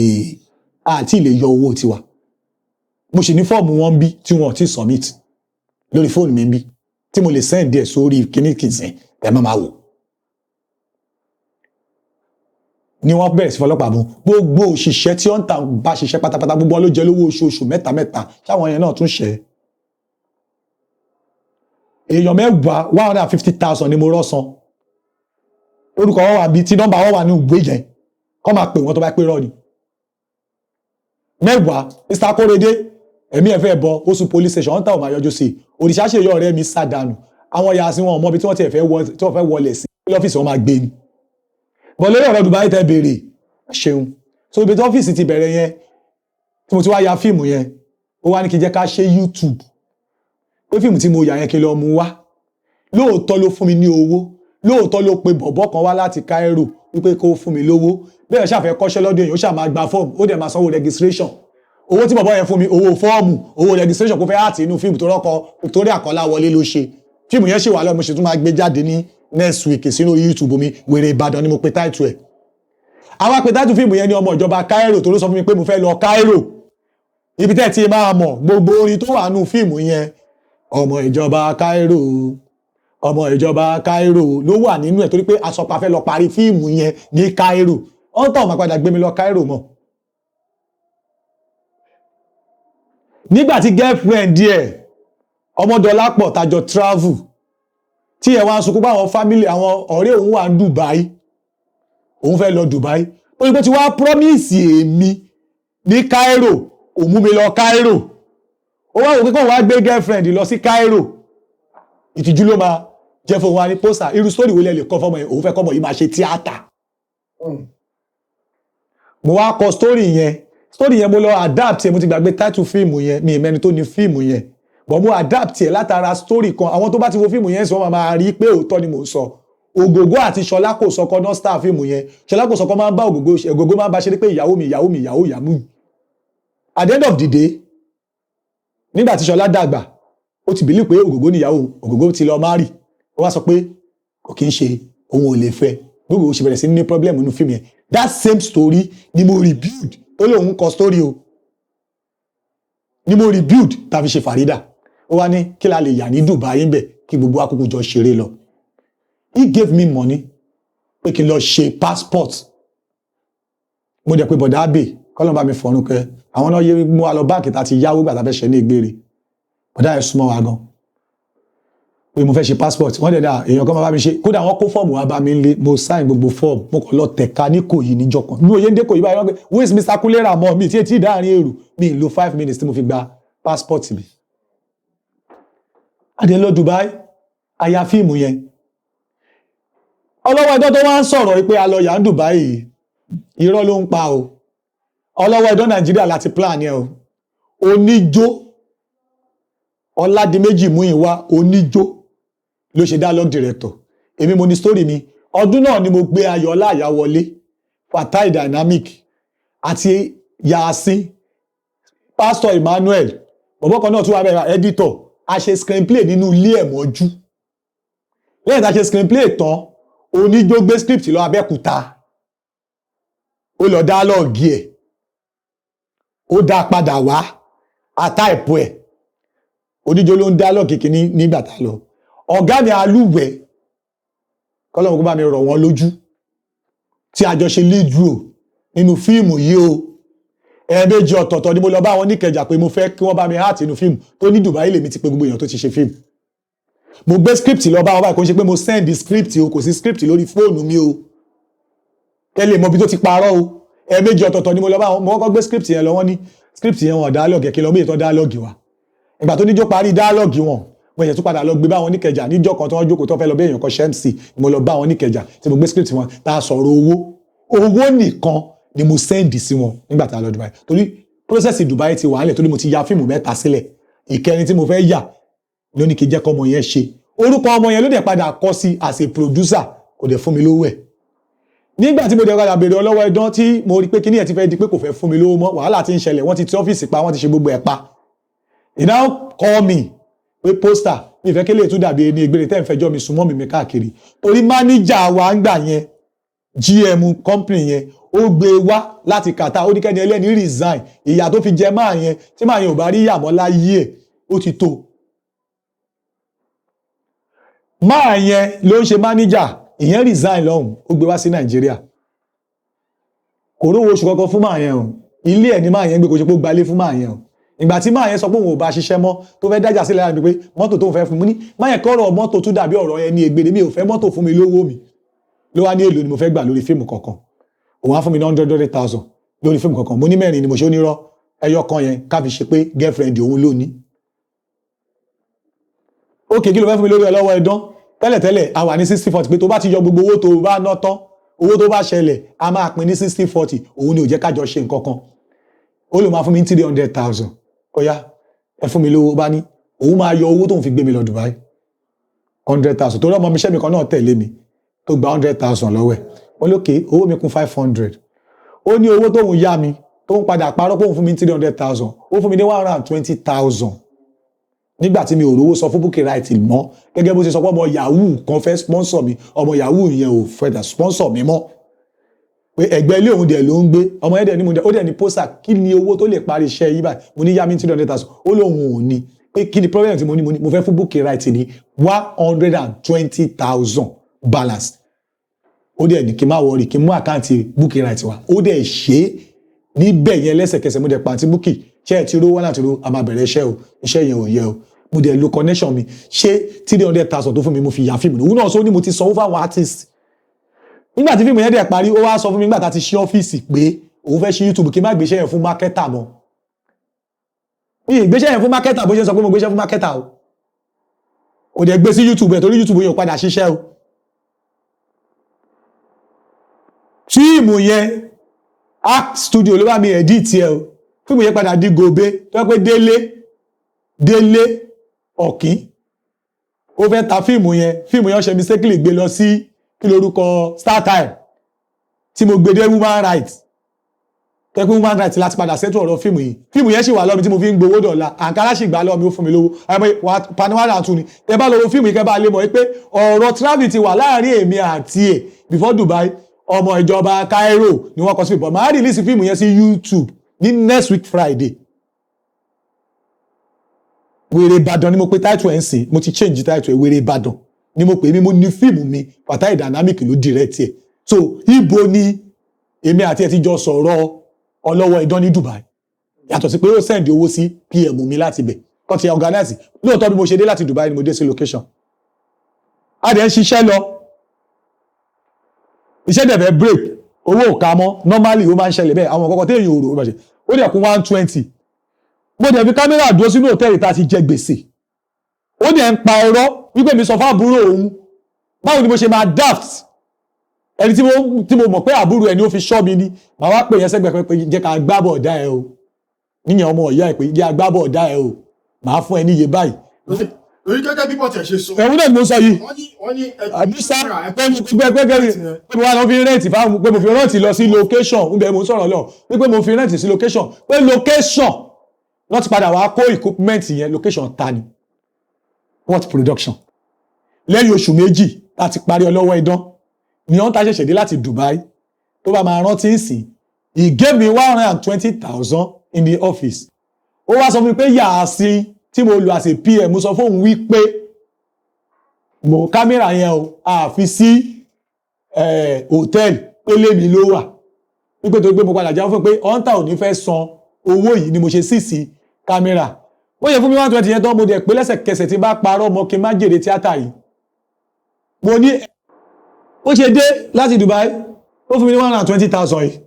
àti lè yọ owó tiwa. Mo sì ní fọ́ọ̀mù wọn bí tí wọn ò tí submit lórí fóònù mi bí, tí mo lè send ẹ̀ sórí kíní kìsìn ẹ̀ má máa wò. Ni wọ́n bẹ̀rẹ̀ sí fọlọ́pàá mú gbogbo òṣìṣẹ́ tí ó ń tà bá ṣiṣẹ́ pátápátá. Gbogbo wọn ló jẹ lówó oṣooṣù mẹ́ta mẹ́ta. Ṣáwọn yẹn náà tún ṣẹ́ èèyàn 10, 150,000 ni mo rọ́ san. Orúkọ wọn wà bí tí nọ́mbà wọn wà ní ìwé yẹn, kọ́ máa pè wọ́n tó bá pé rọ́ ni. 10. Mr Akórèdé, ẹ̀mí ẹ̀ fẹ́ bọ oṣù police station, wọ́n tà, ò máa yọjú sí i. Òrìṣàṣeyọ ọ̀rẹ́ mi sàdánù. Àwọn yàtí wọn ò mọ ibi tí wọ́n ti fẹ́ wọ, tí wọ́n fẹ́ wọlé sí ọ́fíìsì, wọn máa gbé ni bọ̀. Lórí ọ̀rọ̀ Dubai tẹ́ béèrè, ṣeun. So ibi tí ọ́fíìsì ti bẹ̀rẹ̀ yẹn, tí mo ti wá ya fíìmù yẹn, ó wá ní kí n jẹ́ ká ṣe YouTube, pé fíìmù tí mo yà yẹn, kí n lọ mú wá. Lóòótọ́ ló fún mi ní owó, lóòótọ́ ló pe bọ̀bọ́ kan wá láti Cairo wípé kó fún mi lówó. Bẹ́ẹ̀ ṣàfẹ́ kọ́ṣẹ́ lọ́dún èèyàn, ó ṣáà máa gba fọ́ọ̀mù, ó dẹ̀ máa sanwó registration. Owó tí bọ̀bọ́ yẹn fún mi, owó fọ́ọ̀mù, owó registration kó fẹ́ àti inú fíìmù tó rọ́kọ Victoria Kọ́láwọlé ló ṣe fíìmù yẹn. Ṣì wà lọ́wọ́, mo ṣe tún máa gbé jáde ní next week sínú YouTube mi. Wèrè Ìbàdàn ni mo pe title ẹ̀. Àwa pe title fíìmù yẹn ní Ọmọ Ìjọba Cairo, tó ló sọ fún mi pé mo fẹ́ lọ Cairo. Ibi tẹ́ ti máa mọ̀, gbogbo orin tó wà nù fíìmù yẹn, Ọmọ Ìjọba Cairo, Ọmọ Ìjọba Cairo ló wà nínú ẹ̀, torí pé asọpa fẹ́ lọ parí fíìmù yẹn ní Cairo. Wọ́n tàn máa padà gbé mi lọ Cairo mọ́. Nígbà tí girlfriend díẹ̀ Ọmọdọlápọ̀ tajọ travel, tí ẹ̀ wá ń sunkún báwọn family, àwọn ọ̀rẹ́ òun wà ní Dubai, òun fẹ́ lọ Dubai, ó ní pé tí wàá promise èmi ní Cairo, kò mú mi lọ Cairo. Ó wá wò pé kóun wá gbé girlfriend lọ sí Cairo, ìtìjú ló máa jẹ́ fún wa ní pósà. Irú story wo lẹ lè kọ́ fọ́mọ yẹn? Òun fẹ́ kọ́mọ yìí máa ṣe tíátà. Mo wá kọ story yẹn. Story yẹn, mo lọ adapt ẹ. Mo ti gbàgbé title fíìmù yẹn, mi ì mẹ́ni tó ní fíìmù yẹn, but mo adapt ẹ látara story kan. Àwọn tó bá ti wo fíìmù yẹn sì, wọ́n máa rí pé òótọ́ ni mò ń sọ. Ògògó àti Ṣọlá Kòsọ́kọ́ náà star fíìmù yẹn. Ṣọlá Kòsọ́kọ́ máa ń bá Ògògó, Ògògó máa ń bá ṣe pé ìyàwó mi, ìyàwó mi, ìyàwó, ìyàwó mi. At the end of the day, nígbà tí Ṣọlá dàgbà, ó ti believe pé Ògògó níyàwó. Ògògó ti lọ marry. Ó wá sọ pé kò kí ń ṣe òun, ò lè fẹ́. Gbogbo ṣe bẹ̀rẹ̀ sí ní problem nínú fíìmù yẹn. That same story ni mo rebuild, tó lóun kọ story o, ni mo rebuild tá a fi ṣe Farida. Ó wá ní kí la lè yà ní Dubai ń bẹ̀, kí gbogbo akókò jọ ṣeré lọ. He gave me money pé kí n lọ ṣe passport. Mo dẹ̀ pé bọ̀dá abbey, kọ́lọ́n bá mi fọ̀run kẹ, àwọn náà yé mú wa lọ báǹkì tá a ti yáwó gbà tá a fẹ́ ṣe ní ìgbére. Bọ̀dá yẹn súnmọ́ wa gan, pé mo fẹ́ ṣe passport. Wọ́n dẹ̀ dà èèyàn kan máa bá mi ṣe. Kódà wọ́n kó fọ́ọ̀mù wá bá mi lé, mo sign gbogbo fọ́ọ̀mù. Mo kàn lọ tẹ̀ka ní Ìkòyí níjọ́ kan. Mi ò yé ń dé Ìkòyí báyìí, wọ́n pé, "Who is Mr. Kunle Ramon?" Mi tí etí ìdáàrin èrò mi lo 5 minutes tí mo fi gba passport mi. Adé lọ Dubai, aya fíìmù yẹn. Ọlọ́wọ́ ẹjọ́ tó wá ń sọ̀rọ̀ pé a lọ yà ń Dubai yìí, irọ́ ló ń pa o. Ọlọ́wọ́ ẹjọ́ Nàìjíríà láti plan yẹn o. Oníjó Ọládìméjì Múyìwá, oníjó ló ṣe dialogue director. Èmi mo ní story mi. Ọdún náà ni mo gbé Ayọ̀ọ́lá Àyáwọlé, Fatai Dynamic àti Yasin, Pastor Emmanuel, bọ̀bọ̀ kan náà tún wà bẹ̀rẹ̀ editor. A ṣe screenplay nínú ilé ẹ̀ mọ́jú. Lẹ́yìn tá a ṣe screenplay tán, oníjó gbé script lọ Abẹ́òkúta, ó lọ dialogue ẹ̀, ó dá a padà wá, a type ẹ̀. Oníjó ló ń dialogue kìíní nígbà tá a lọ. Ọ̀gá mi alúwẹ̀, kọ́lọ́mù kó bá mi rọ̀ wọ́n lójú, tí a jọ ṣe lead role nínú fíìmù yìí o, ẹ̀ẹ̀mejì ọ̀tọ̀ọ̀tọ̀ ni mo lọ bá wọn níkẹjà pé mo fẹ́ kí wọ́n bá mi act nínú fíìmù tó ní Dubai. Lèmi ti pé gbogbo èèyàn tó ti ṣe fíìmù. Mo gbé script lọ bá wọn báyìí. Kò ń ṣe pé mo send script o, kò sí script lórí fóònù mi o, kẹ́ lè mọ ibi tó ti parọ́ o. Ẹ̀ẹ̀mejì ọ̀tọ̀ọ̀tọ̀ ni mo lọ bá wọn. Mo kọ́kọ́ gbé script yẹn lọ, wọ́n ní script yẹn, wọn dialogue ẹ̀, kí lọ mú ètò dialogue wa. Ìgbà tó níjó parí dialogue wọn, mo yẹ tún padà lọ gbé bá wọn níkẹjà níjọ́ kan tí wọ́n jókòó tó fẹ́ lọ bí èèyàn kan ṣe MC. Mo lọ bá wọn níkẹjà tí mo gbé script wọn, tá a sọ̀rọ̀ owó. Owó nìkan ni mo send sí wọn nígbà tá a lọ Dubai, torí process Dubai ti wà á lẹ̀, torí mo ti ya fíìmù mẹ́ta sílẹ̀. Ìkẹrin tí mo fẹ́ yà ló ní kí n jẹ́ kọ́ ọmọ yẹn ṣe. Orúkọ ọmọ yẹn ló dẹ̀ padà kọ sí as a producer. Kò dẹ̀ fún mi lówó ẹ̀. Nígbà tí mo dẹ̀ padà béèrè ọlọ́wọ́ ẹdán, tí mo rí pé kíní ẹ̀ ti fẹ́ di pé kò fẹ́ fún mi lówó mọ́, wàhálà ti ń ṣẹlẹ̀, wọ́n ti ti ọ́fíìsì pa, wọ́n ti ṣe gbogbo ẹ̀ pa. He now call me pé, "Poster, mi ìfẹ́ kélé tún dàbí ẹni ìgbére tẹ́ ń fẹjọ́ mi sùn mọ́ mi mi káàkiri," torí máníjà wa ń gbà yẹn, GM company yẹn, ó gbé wá láti Qatar. Ó ní kẹ́ni ẹlẹ́ni resign. Ìyà tó fi jẹ máa yẹn, tí máa yẹn ò bá rí yàmọ́ láyé ẹ̀, ó ti tó. Máa yẹn ló ń ṣe máníjà. Ìyẹn resign lọ́hùn, ó gbé wá sí Nàìjíríà. Kò rówó oṣù kankan fún máa yẹn o. Ilé ẹ̀ ní máa yẹn gbé, kò ṣe pé ó gbalé fún máa yẹn o. Ìgbà tí máa yẹn sọ pé òun ò bá ṣiṣẹ́ mọ́, tó fẹ́ dájà sílẹ̀ láti pé mọ́tò tó ń fẹ́ fún mi ní máa yẹn, kọ́rọ̀ mọ́tò tún dàbí ọ̀rọ̀ ẹni ègbèrè. Mi ò fẹ́ mọ́tò, fún mi lówó mi. Ló wá ní èlò ni mo fẹ́ gbà lórí fíìmù kọ̀ọ̀kan. Òun á fún mi ní hundred hundred thousand lórí fíìmù kọ̀ọ̀kan. Mo ní mẹ́rin ni mo ṣe. Onírọ́, ẹyọ kan yẹn ká fi ṣe pé girlfriend òun ló ní. Ó kì í, kí ló fẹ́ fún mi lórí ọlọ́wọ́ ẹdán? Tẹ́lẹ̀tẹ́lẹ̀, a wà ní 60-40, pé tó bá ti yọ gbogbo owó tó bá ná tán, owó tó bá ṣẹlẹ̀, a máa pín ní 60-40. Òun ni ò jẹ́ kájọ ṣe nǹkan kan. Ó lè máa fún mi ní 300,000. Ó yá, ẹ fún mi lówó. Bá ní òun máa yọ owó tóun fi gbé mi lọ Dubai, 100,000, torí ọmọ mi iṣẹ́ mi kan náà tẹ̀lé mi tó gba 100,000 lọ́wọ́ ẹ̀. Wọ́n lókè owó mi kún 500. Ó ní owó tóun yá mi, tóun padà parọ́ pé òun fún mi ní 300,000, ó fún mi ní 120,000 nígbà tí mi ò rówó sọ fún Bukky Wright mọ́. Gẹ́gẹ́ bó ṣe sọ pé ọmọ yahoo kan fẹ́ sponsor mi, ọmọ yahoo yẹn ò fẹ́ dà sponsor mi mọ́, pé ẹgbẹ́ ilé òun dẹ̀ ló ń gbé. Ọmọ yẹn dẹ̀ ní mo dẹ̀, ó dẹ̀ ní, "Poster, kí ni owó tó lè parí iṣẹ́ yìí báyìí?" Mo ní, "Yá mi 300,000." Ó lóun ò ní. Pé kí ni problem tí mo ní? Mo ní mo fẹ́ fún Bukky Wright ní 120,000 balance. Ó dẹ̀ ní kí n má worry, kí n mú account Bukky Wright wá. Ó dẹ̀ ṣe é níbẹ̀ yẹn lẹ́sẹ̀kẹsẹ̀. Mo dẹ̀ pàǹtí Bukky, ṣé ẹ ti rówó láti ro, a máa bẹ̀rẹ̀ iṣẹ́ o. Iṣẹ́ yẹn ò yẹ o. Mo dẹ̀ lo connection mi ṣé 300,000 tó fún mi, mo fi ya fíìmù. Òun náà sọ ní mo ti sanwó fáwọn artist. Nígbà tí fíìmù yẹn dẹ̀ parí, ó wá sọ fún mi nígbà tá a ti ṣí ọ́fíìsì pé òun fẹ́ ṣí YouTube, kí n má gbéṣẹ́ yẹn fún marketer mọ́. Mi ì gbéṣẹ́ yẹn fún marketer. Bó ṣe sọ pé mo gbéṣẹ́ fún marketer o, kò dẹ̀ gbé sí YouTube ẹ̀, torí YouTube yẹn ò padà ṣiṣẹ́ o. Fíìmù yẹn, Act Studio ló bá mi edit ẹ o. Fíìmù yẹn padà di gòbe tó yẹ pé Délé, Délé Ọ̀kín, ó fẹ́ ta fíìmù yẹn. Fíìmù yẹn ṣe mistakenly gbé lọ sí, kí lorúkọ, StarTime, tí mo gbé dé human rights, tẹ́kun human rights láti padà settle ọ̀rọ̀ fíìmù yìí. Fíìmù yẹn sì wà lọ́mi tí mo fi ń gbowó dọ̀la. Àǹkárá sì gbà lọ́mi, ó fún mi lówó panuwara tún ni. Tẹ́ bá lọ wo fíìmù yìí, kẹ́ bá lè mọ̀ pé ọ̀rọ̀ travel ti wà láàrin èmi àti ẹ̀ before Dubai. Ọmọ ìjọba Cairo ni wọ́n kọ sí ìbọn. Máa release fíìmù yẹn sí YouTube ní next week Friday. Wèrè Ìbàdàn ni mo pe title ẹ̀ ń sìn. Mo ti change title ẹ̀. Wèrè Ìbàdàn ni mo pè mí. Mo ní fíìmù mi, Fatai Dynamic ló direct ẹ̀. So ibo ni èmi àti ẹ̀ ti jọ sọ̀rọ̀ ọlọ́wọ́ idán ní Dubai, yàtọ̀ sí pé ó send owó sí PM mi láti bẹ̀ kọ́ ti organize? Lóòótọ́, bí mo ṣe dé láti Dubai ni mo dé sí location. A dẹ̀ ń ṣiṣẹ́ lọ, iṣẹ́ dẹ̀ fẹ́ break, owó ò ká mọ́. Normally, ó máa ń ṣẹlẹ̀ bẹ́ẹ̀. Àwọn kọ̀ọ̀kan téèyàn ò rò ó máa ṣe. Ó dẹ̀ kún 120. Mo dẹ̀ fi kámẹ́rà dúró sínú hòtẹ́ẹ̀lì tá a ti jẹ gbèsè. Ó dẹ̀ ń pa ọ̀rọ̀ wípé mi sọ fún àbúrò òun. Báwo ni mo ṣe máa daft ẹni tí mo mọ̀ pé àbúrò ẹni ó fi ṣọ́ mi ni? Màá wá pè yẹn sẹ́gbẹ̀ẹ́ pé jẹ́ ká gbábọ̀ ọ̀dá ẹ o, níyẹn ọmọ ìyá ẹ, pé jẹ́ agbábọ̀ ọ̀dá ẹ o, màá fún ẹ níye báyìí. Torí gẹ́gẹ́ bí bọ́tẹ̀ ṣe sọ, Ẹ̀hún náà ni mo sọ yìí. wọ́n ní Àdúsá pé mo pé pé pé pé mo wá lọ fi rent fáwọn, pé mo fi rent lọ sí location ń bẹ. Mo ń sọ̀rọ̀ lọ wípé mo fi rent sí location, pé location wọ́n ti padà wá kó equipment yẹn. Location ta ni? What production? Lẹ́yìn oṣù 2 láti parí Ọlọ́wọ́ Idán ni wọ́n ta ṣẹ̀ṣẹ̀ dé láti Dubai. Tó bá máa rántí ìsìn, he gave me 120,000 in the office. Ó wá sọ fún mi pé yàásí tí mo lò as a PM, mo sọ fóun wípé mo kámẹ́rà yẹn o àfi sí hòtẹ́ẹ̀lì, pé lémi ló wà, wípé tó gbé mo padà jáwọ́ fún pé hunter ò ní fẹ́ san owó yìí ni mo ṣe sì sí kámẹ́rà. Ó yẹ fún mi 120 yẹn tán, mo dẹ̀ pé lẹ́sẹ̀kẹsẹ̀. Tí bá parọ́ mọ́, kí n má jèrè tíátà yìí. Mo ní ó ṣe dé láti Dubai, ó fún mi ní 120,000 yìí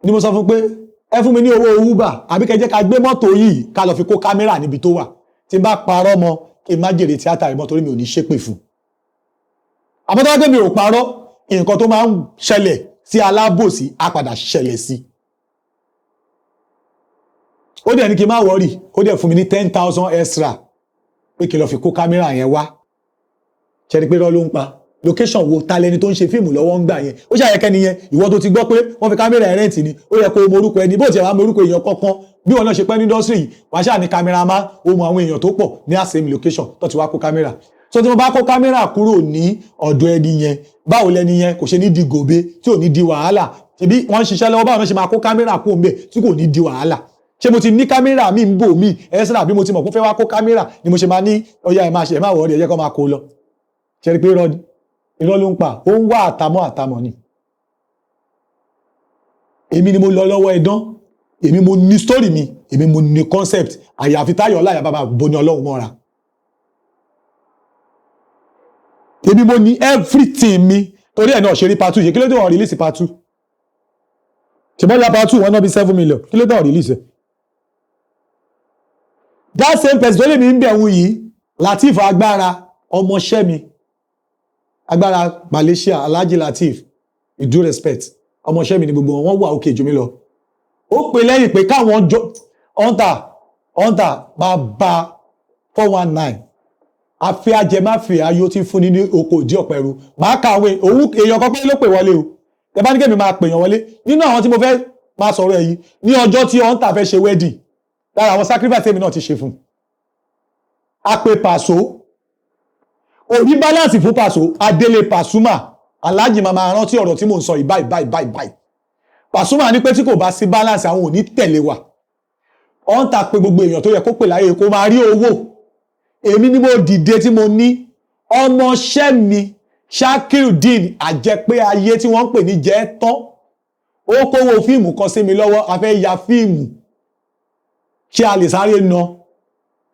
ni mo sọ fún pé ẹ fún mi ní owó Uber àbí kẹ́ jẹ́ ká gbé mọ́tò yìí ká lọ fi kó kámẹ́rà níbi tó wà. Tí n bá parọ́ mọ́, kí n má jèrè tíátà yìí mọ́, torí mi ò ní ṣépè fún. Àmọ́ tó bá gbé mi ò parọ́, nǹkan tó máa ń ṣẹlẹ̀ sí alábòsí á padà ṣẹlẹ̀ sí. Ó dẹ̀ ní kí n má worry. Ó dẹ̀ fún mi ní 10,000 extra pé kí n lọ fi kó kámẹ́rà yẹn wá. Ṣe ni pé irọ́ ló ń pa? Location wo? Ta lẹni tó ń ṣe fíìmù lọ́wọ́ ń gbà yẹn? Ó ṣàyẹ̀kẹ́ nìyẹn. Ìwọ tó ti gbọ́ pé wọ́n fi kámẹ́rà ẹ̀ rent ni, ó yẹ kó o mọ orúkọ ẹni. Bó tiẹ̀ wá mọ orúkọ èèyàn kankan, bí wọn náà ṣe pẹ́ ní industry yìí, wàá ṣáà ní cameraman. Ó mọ àwọn èèyàn tó pọ̀ ní same location tó ti wá kó kámẹ́rà. So tí mo bá kó kámẹ́rà kúrò ní ọ̀dọ̀ ẹni yẹn, báwo lẹni yẹn kò ṣe ní di gòbe, tí ò ní di wàhálà? Tìbí wọ́n ń ṣiṣẹ́ lọ́wọ́, báwo náà ṣe máa kó kámẹ́rà kúrò ńbẹ̀ tí kò ní di wàhálà? Ṣé mo ti ní kámẹ́rà mi ń bò mí ẹ sẹ́nà? Bí mo ti mọ̀ kó fẹ́ wá kó kámẹ́rà ni mo ṣe máa ní ọya, ẹ máa ṣe, ẹ máa worry, ẹ jẹ́ kó máa kó lọ. Ṣe rí pé irọ́ ni? Irọ́ ló ń pa. Ó ń wá àtàmọ́ àtàmọ́ ni. Èmi ni mo lọ lọ́wọ́ ẹdán. Èmi mo ní story mi, èmi mo ní concept. Àyàfi Táyọ̀ Ọláyà bàbá boni Ọlọ́run mọ́ra. Èmi mo ní everything mi. Torí ẹ̀ náà ṣe rí part two ṣe. Kí ló dé wọn release part two? Ṣùgbọ́n ya part two wọn náà bí 7 million. Kí ló dé wọn release ẹ̀? That same person tó lè mi ń bẹ̀rù yìí, Lateef Agbára, ọmọọṣẹ́ mi, Agbára Malaysia, Alhaji Lateef, with due respect, ọmọọṣẹ́ mi ni gbogbo wọn. Wọ́n wà òkè jù mí lọ. Ó pè lẹ́yìn pé káwọn jọ hunter hunter máa bá 419 àfi ajẹmáfẹ́ ayé tí ń fúnni ní oko ìdí ọ̀pẹ̀rù. Máa kàwé òun. Èèyàn kan pé ló pè wọlé o. Tẹ bá ní kẹ́mi máa pèèyàn wọlé nínú àwọn tí mo fẹ́ máa sọ̀rọ̀ ẹ̀ yìí, ní ọjọ́ tí hunter fẹ́ ṣe wedding, lára àwọn sacrifice tèmi náà ti ṣe fún a pè Pàṣọ òní balance fún Pàṣọ Adélé Pasuma. Aláàjì máa máa rántí ọ̀rọ̀ tí mò ń sọ yìí. Báyìí báyìí báyìí báyìí, Pasuma ní pé tí kò bá sí balance, àwọn ò ní tẹ̀lé wa. Hunter pé gbogbo èèyàn tó yẹ kó pè láyé kó máa rí owó. Èmi ni mo dìde tí mo ní ọmọọṣẹ́ mi Shakirudeen àjẹpé ayé tí wọ́n ń pè ní jẹ́ tán, ó kówó fíìmù kan sí mi lọ́wọ́. A fẹ́ ya fíìmù, ṣé a lè sáré ná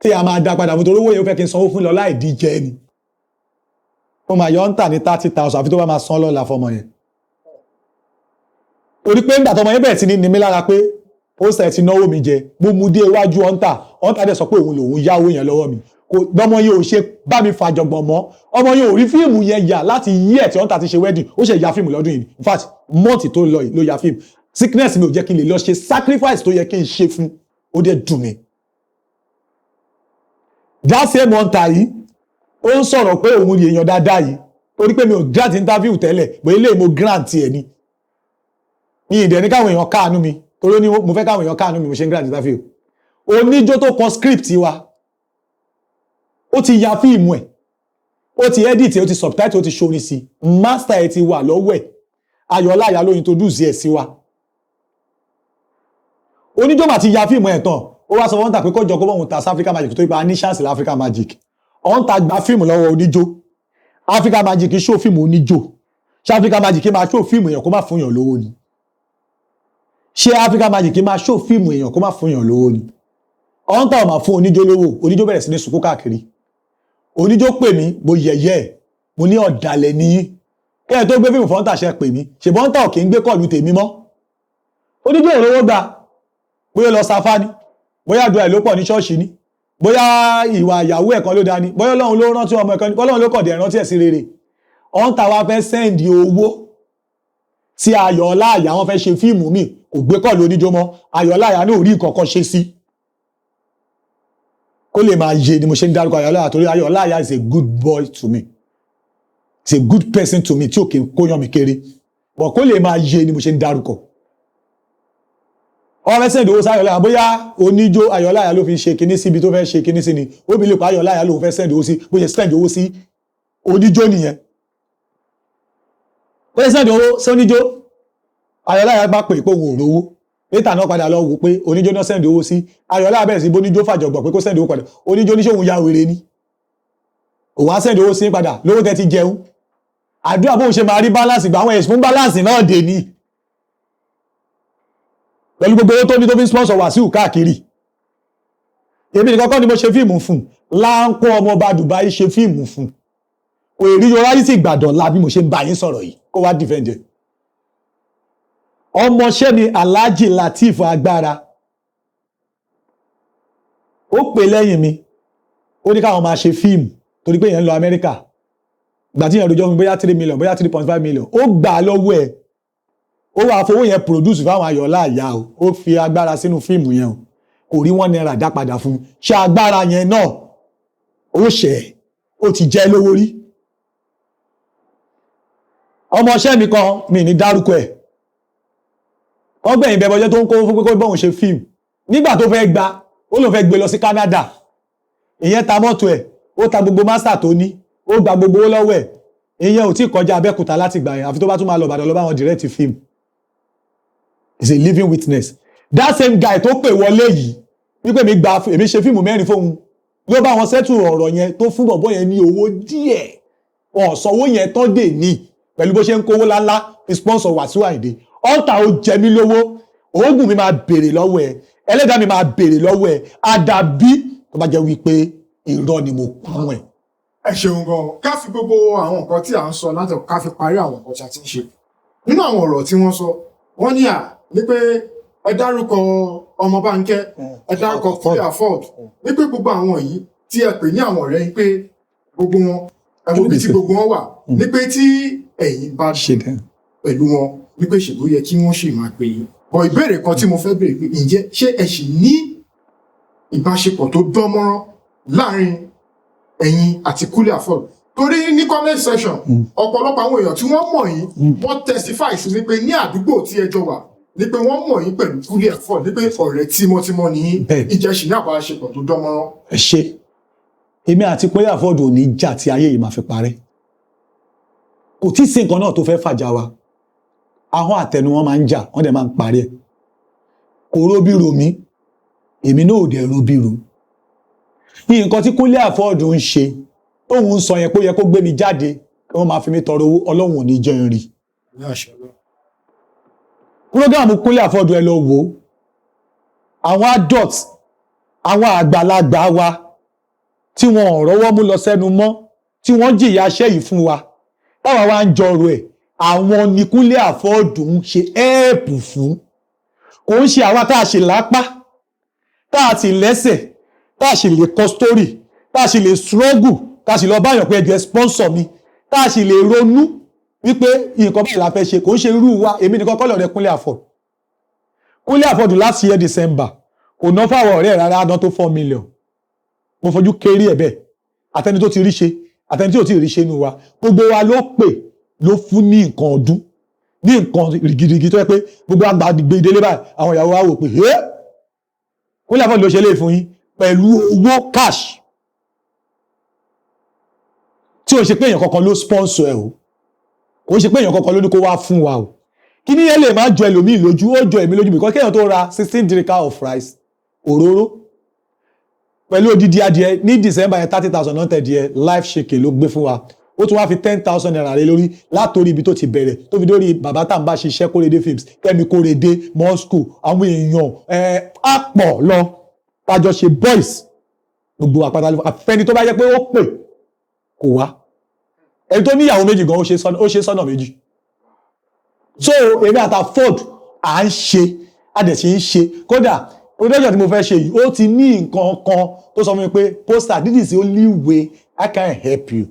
tí a máa dá padà fún, torí owó yẹn, ó fẹ́ kí n sanwó fún lọ láì díjẹ ni. Mo máa yọ ń tà ní 30,000, àfi tó bá máa san lọ́la fọmọ yẹn, torí pé ńgbà tọmọ yẹn bẹ̀rẹ̀ sí ní ní mi lára pé pósítà ti náwó mi jẹ. Mo mú dé iwájú ọ̀ǹtà, ọ̀ǹtà dẹ̀ sọ pé òun lòun yáwó yẹn lọ́wọ́ mi. Kò lọ́mọ yẹn ò ṣe bá mi fàjọgbọ̀n mọ́. Ọmọ yẹn ò rí fíìmù yẹn yà láti yí ẹ̀ tí ọ̀ǹtà ti ṣe wedding. Ó ṣe ya fíìmù lọ́dún yìí. In fact, month tó lọ yìí ló ya fíìmù. Sickness mi ò jẹ́ kí n lè lọ ṣe sacrifice tó yẹ kí n ṣe fún. Ó dẹ̀ dùn mí. That same hunter yìí, ó ń sọ̀rọ̀ pé òun èèyàn dáadáa yìí, torí pé mi ò grant interview tẹ́lẹ̀, bóyá ilé mo grant ẹ̀ ni. Mi ì dẹ̀ ní káwọn èèyàn káàánú mi, torí ó ní mo fẹ́ káwọn èèyàn káàánú mi, mo ṣe ń grant interview. Oníjó tó kọ script wa, ó ti ya fíìmù ẹ̀, ó ti edit ẹ̀, ó ti subtitle, ó ti ṣorin sí, master ẹ̀ ti wà lọ́wọ́ ẹ̀. Ayọ̀ọ́lá Àyà ló introduce ẹ̀ sí wa. Oníjó mà ti ya fíìmù ẹ̀ tán. Ó wá sọ fún Hunter pé kó jọ kó bóun ta sí Africa Magic, tó ipa ní chance Africa Magic. Hunter gba fíìmù lọ́wọ́ oníjó. Africa Magic ṣó fíìmù oníjó. Ṣé Africa Magic máa ṣó fíìmù èèyàn kó má fún èèyàn lówó ni? Ṣé Africa Magic máa ṣó fíìmù èèyàn kó má fún èèyàn lówó ni? Hunter ò máa fún oníjó lówó. Oníjó bẹ̀rẹ̀ sí ní sunkún káàkiri. Oníjó pè mí, mo yẹ̀yẹ́ ẹ̀. Mo ní ọ̀dàlẹ̀ níyí kẹ́ẹ̀ tó gbé fíìmù fún Hunter. Ṣe pè mí, ṣèbọn Hunter ò kì í gbé call tèmi mọ́. Oníjó ò rówó gbà. Bóyá lọ safá ni, bóyá àdúrà ẹ̀ ló pọ̀ ní ṣọ́ọ̀ṣì ni, bóyá ìwà ìyàwó ẹ̀ kan ló dání, bóyá Ọlọ́run ló rántí ọmọ ẹ̀ kan ní, Ọlọ́run ló kọ̀ dé rántí ẹ̀ sí rere. Hunter wá fẹ́ send owó tí Ayọ̀ Ọláàyà, wọ́n fẹ́ ṣe fíìmù míì, kò gbé call oníjó mọ́. Ayọ̀ Ọláàyà ní orí nǹkan kan ṣe sí. Kó lè máa yé ni mo ṣe ń dárúkọ Ayọ̀ Ọláìyá, torí Ayọ̀ Ọláìyá is a good boy to me, is a good person to me, tí ò kì í kóyán mi kéré, but kó lè máa yé ni mo ṣe ń dárúkọ. Ọ̀rẹ́ send owó sáyọ̀ Ọláìyá, bóyá oníjó Ayọ̀ Ọláìyá ló fi ṣe kinní síbi tó fẹ́ ṣe kinní sí ni. Ó bí lè pa Ayọ̀ Ọláìyá lòun fẹ́ send owó sí. Bó ṣe send owó sí oníjó nìyẹn. Bó ṣe send owó sí oníjó, Ayọ̀ Ọláìyá bá pè pé òun ò rówó. Later náà padà lọ wò pé oníjó náà send owó sí. Ayọ̀ Ọláìyá bẹ̀rẹ̀ sí bóníjó fàjọgbọ̀n pé kó send owó padà. Oníjó ní ṣòun ya wèrè ni, òun á send owó sí padà lówó tẹ́ ti jẹun àdúrà, bóun ṣe máa rí balance gbà. Àwọn ẹ̀sùn balance náà dè ní pẹ̀lú gbogbo owó tó ní tó fi ń sponsor Wàsíù káàkiri. Èmi nìkan kọ́ ni mo ṣe fíìmù fún. Láńkó ọmọọba Dubai ṣe fíìmù fún. Kò rí yorùbá sí Ìgbàdàn la bí mo ṣe ń bá yín sọ̀rọ̀ yìí, kó wá defend ẹ̀. Ọmọọṣẹ́ mi, Alhaji Lateef Agbára, ó pè lẹ́yìn mi, ó ní káwọn máa ṣe fíìmù torí pé èèyàn ń lọ Amẹ́ríkà. Ìgbà tí èèyàn rojọ́ fún mi, bóyá 3 million, bóyá 3.5 million, ó gbà á lọ́wọ́ ẹ̀. Ó wàá fowó yẹn produce fáwọn Ayọ̀ Ọláìyá o. Ó fi agbára sínú fíìmù yẹn o, kò rí ₦1 dá padà fún un. Ṣé agbára yẹn náà ó ṣẹ̀ ó ti jẹ́ lówó rí? Ọmọọṣẹ́ mi kan, mi ní dárúkọ ẹ̀, wọ́n gbẹ̀yìn bẹ́ẹ̀ bọ́jẹ́ tó ń kó fún pé kó bọ́hùn ṣe fíìmù. Nígbà tó fẹ́ gba, ó lóun fẹ́ gbé lọ sí Canada. Ìyẹn ta mọ́tò ẹ̀, ó ta gbogbo master tó ní, ó gba gbogbo owó lọ́wọ́ ẹ̀. Ìyẹn ò tí kọjá Abẹ́òkúta láti gbà yẹn, àfi tó bá tún máa lọ Ìbàdàn lọ bá wọn direct film. Is a living witness. That same guy tó pè wọlé yìí wípé mi gba, èmi ṣe fíìmù mẹ́rin fóun, ló bá wọn settle ọ̀rọ̀ yẹn, tó fún bọ̀bọ̀ yẹn ní owó díẹ̀. Wọn ò sanwó yẹn tán dè ní pẹ̀lú bó ṣe ń kówó láńlá fi sponsor Wàsíù Àyìndé. Ọ̀tà ó jẹ mí lówó, oògùn mi máa béèrè lọ́wọ́ ẹ, ẹlẹ́dàá mi máa béèrè lọ́wọ́ ẹ, àdàbí tó bá jẹ́ wípé irọ́ ni mo kún ẹ̀. Ẹ ṣeun gan. Ká fi gbogbo àwọn nǹkan tí à ń sọ láti ká fi parí àwọn nǹkan tí a ti ń ṣe nínú àwọn ọ̀rọ̀ tí wọ́n sọ. Wọ́n ní à ní pé ẹ dárúkọ ọmọ Bánkẹ́, ẹ dárúkọ Kúnlé Afod, ní pé gbogbo àwọn yìí tí ẹ pè ní àwọn ọ̀rẹ́ yín, pé gbogbo wọn, ẹ wo ibi tí gbogbo wọn wà, ní pé tí ẹ̀yin bá ṣe dẹ́ pẹ̀lú wọn, ní pé ṣèbó yẹ kí wọ́n ṣì máa pè yín bọ̀. Ìbéèrè kan tí mo fẹ́ béèrè pé ǹjẹ́ ṣé ẹ ṣì ní ìbáṣepọ̀ tó dán mọ́rán láàrin ẹ̀yin àti Kúnlé Afod? Torí ní comment section, ọ̀pọ̀lọpọ̀ àwọn èèyàn tí wọ́n mọ̀ yín, wọ́n testify sí ni pé ní àdúgbò tí ẹ jọ wà, ní pé wọ́n mọ̀ yín pẹ̀lú Kúnlé Afod, ní pé ọ̀rẹ́ tímọ́tímọ́ ni yín. Bẹ́ẹ̀ni. Ìjẹ́ ṣì ní àbáṣepọ̀ tó dán mọ́rán? Ẹ ṣe. Èmi àti Kúnlé Afod ò ní jà tí ayé yìí máa fi parẹ́. Kò tí ì sí nǹkan náà tó fẹ́ fàjà wa. Ahọ́n àtẹnu wọn máa ń jà, wọ́n dẹ̀ máa ń parí ẹ̀. Kò róbí ro mí, èmi náà ò dẹ̀ róbí ro. Ní nǹkan tí Kúnlé Afod ń ṣe tóun ń sọ yẹn pé ó yẹ kó gbé mi jáde kí wọ́n máa fi mí tọrọ owó, Ọlọ́run ò ní jẹ́ n rí. Ní àṣẹ Ọlọ́run. Program Kúnlé Afod, ẹ lọ wò ó. Àwọn adults, àwọn àgbàlagbà wa tí wọn ò rọ́wọ́ mú lọ sẹ́nu mọ́, tí wọ́n jìyà iṣẹ́ yìí fún wa, táwa wá ń jọrọ ẹ̀, àwọn ni Kúnlé Afod ń ṣe ẹ́ẹ̀pù fún. Kò ń ṣe àwa tá a ṣe lápá, tá a sì lẹ́sẹ̀, tá a sì lè kọ story, tá a sì lè struggle, tá a sì lọ báyọ̀ pé ẹjọ́ ẹ sponsor mi, tá a sì lè ronú wípé nǹkan báyìí la fẹ́ ṣe. Kò ń ṣe irú wa. Èmi nìkan kọ́ lọ̀rẹ́ Kúnlé Afod. Kúnlé Afod last year December kò ná fáwọn ọ̀rẹ́ ẹ̀ rárá ná tó 4 million. Mo fojú kéré ẹ̀ bẹ́ẹ̀. Àtẹni tó ti rí ṣe, àtẹni tí ò tí ì rí ṣe nù wa, gbogbo wa ló pè, ló fún ní nǹkan ọdún, ní nǹkan rigirigi tó yẹ pé gbogbo àgbà gbé délé báyìí, àwọn ìyàwó wa wò pé ẹ́ Kúnlé Afod ló ṣe lè fún yín pẹ̀lú owó cash, tí o ṣe pé èèyàn kankan ló sponsor ẹ o, kò ṣe pé èèyàn kankan ló ní kó wá fún wa o. Kí ni yẹn lè má jọ ẹlòmíì lójú, ó jọ èmi lójú, because kéèyàn tó ra 16 derica of rice, òróró pẹ̀lú odidi adìẹ ní December yẹn, 30,000 náà tẹ̀ díẹ̀, live chicken ló gbé fún wa. Ó tún wá fi ₦10,000 lé lórí látòrí ibi tó ti bẹ̀rẹ̀ tó fi dórí bàbá tá à ń bá ṣiṣẹ́, Kórèdé Films, Kẹ́mi Kórèdé, Moscow, àwọn èèyàn ẹ̀ á pọ̀ lọ tájọ ṣe boys. Gbogbo àpáta àfẹni tó bá jẹ́ pé ó pè kò wá. Ẹni tó níyàwó méjì gan, ó ṣe sọ́nà méjì. So èmi àti Afod à ń ṣe, a dẹ̀ ṣe ń ṣe. Kódà production tí mo fẹ́ ṣe yìí, ó ti ní nǹkan kan tó sọ fún mi pé poster, this is the only way I can help you.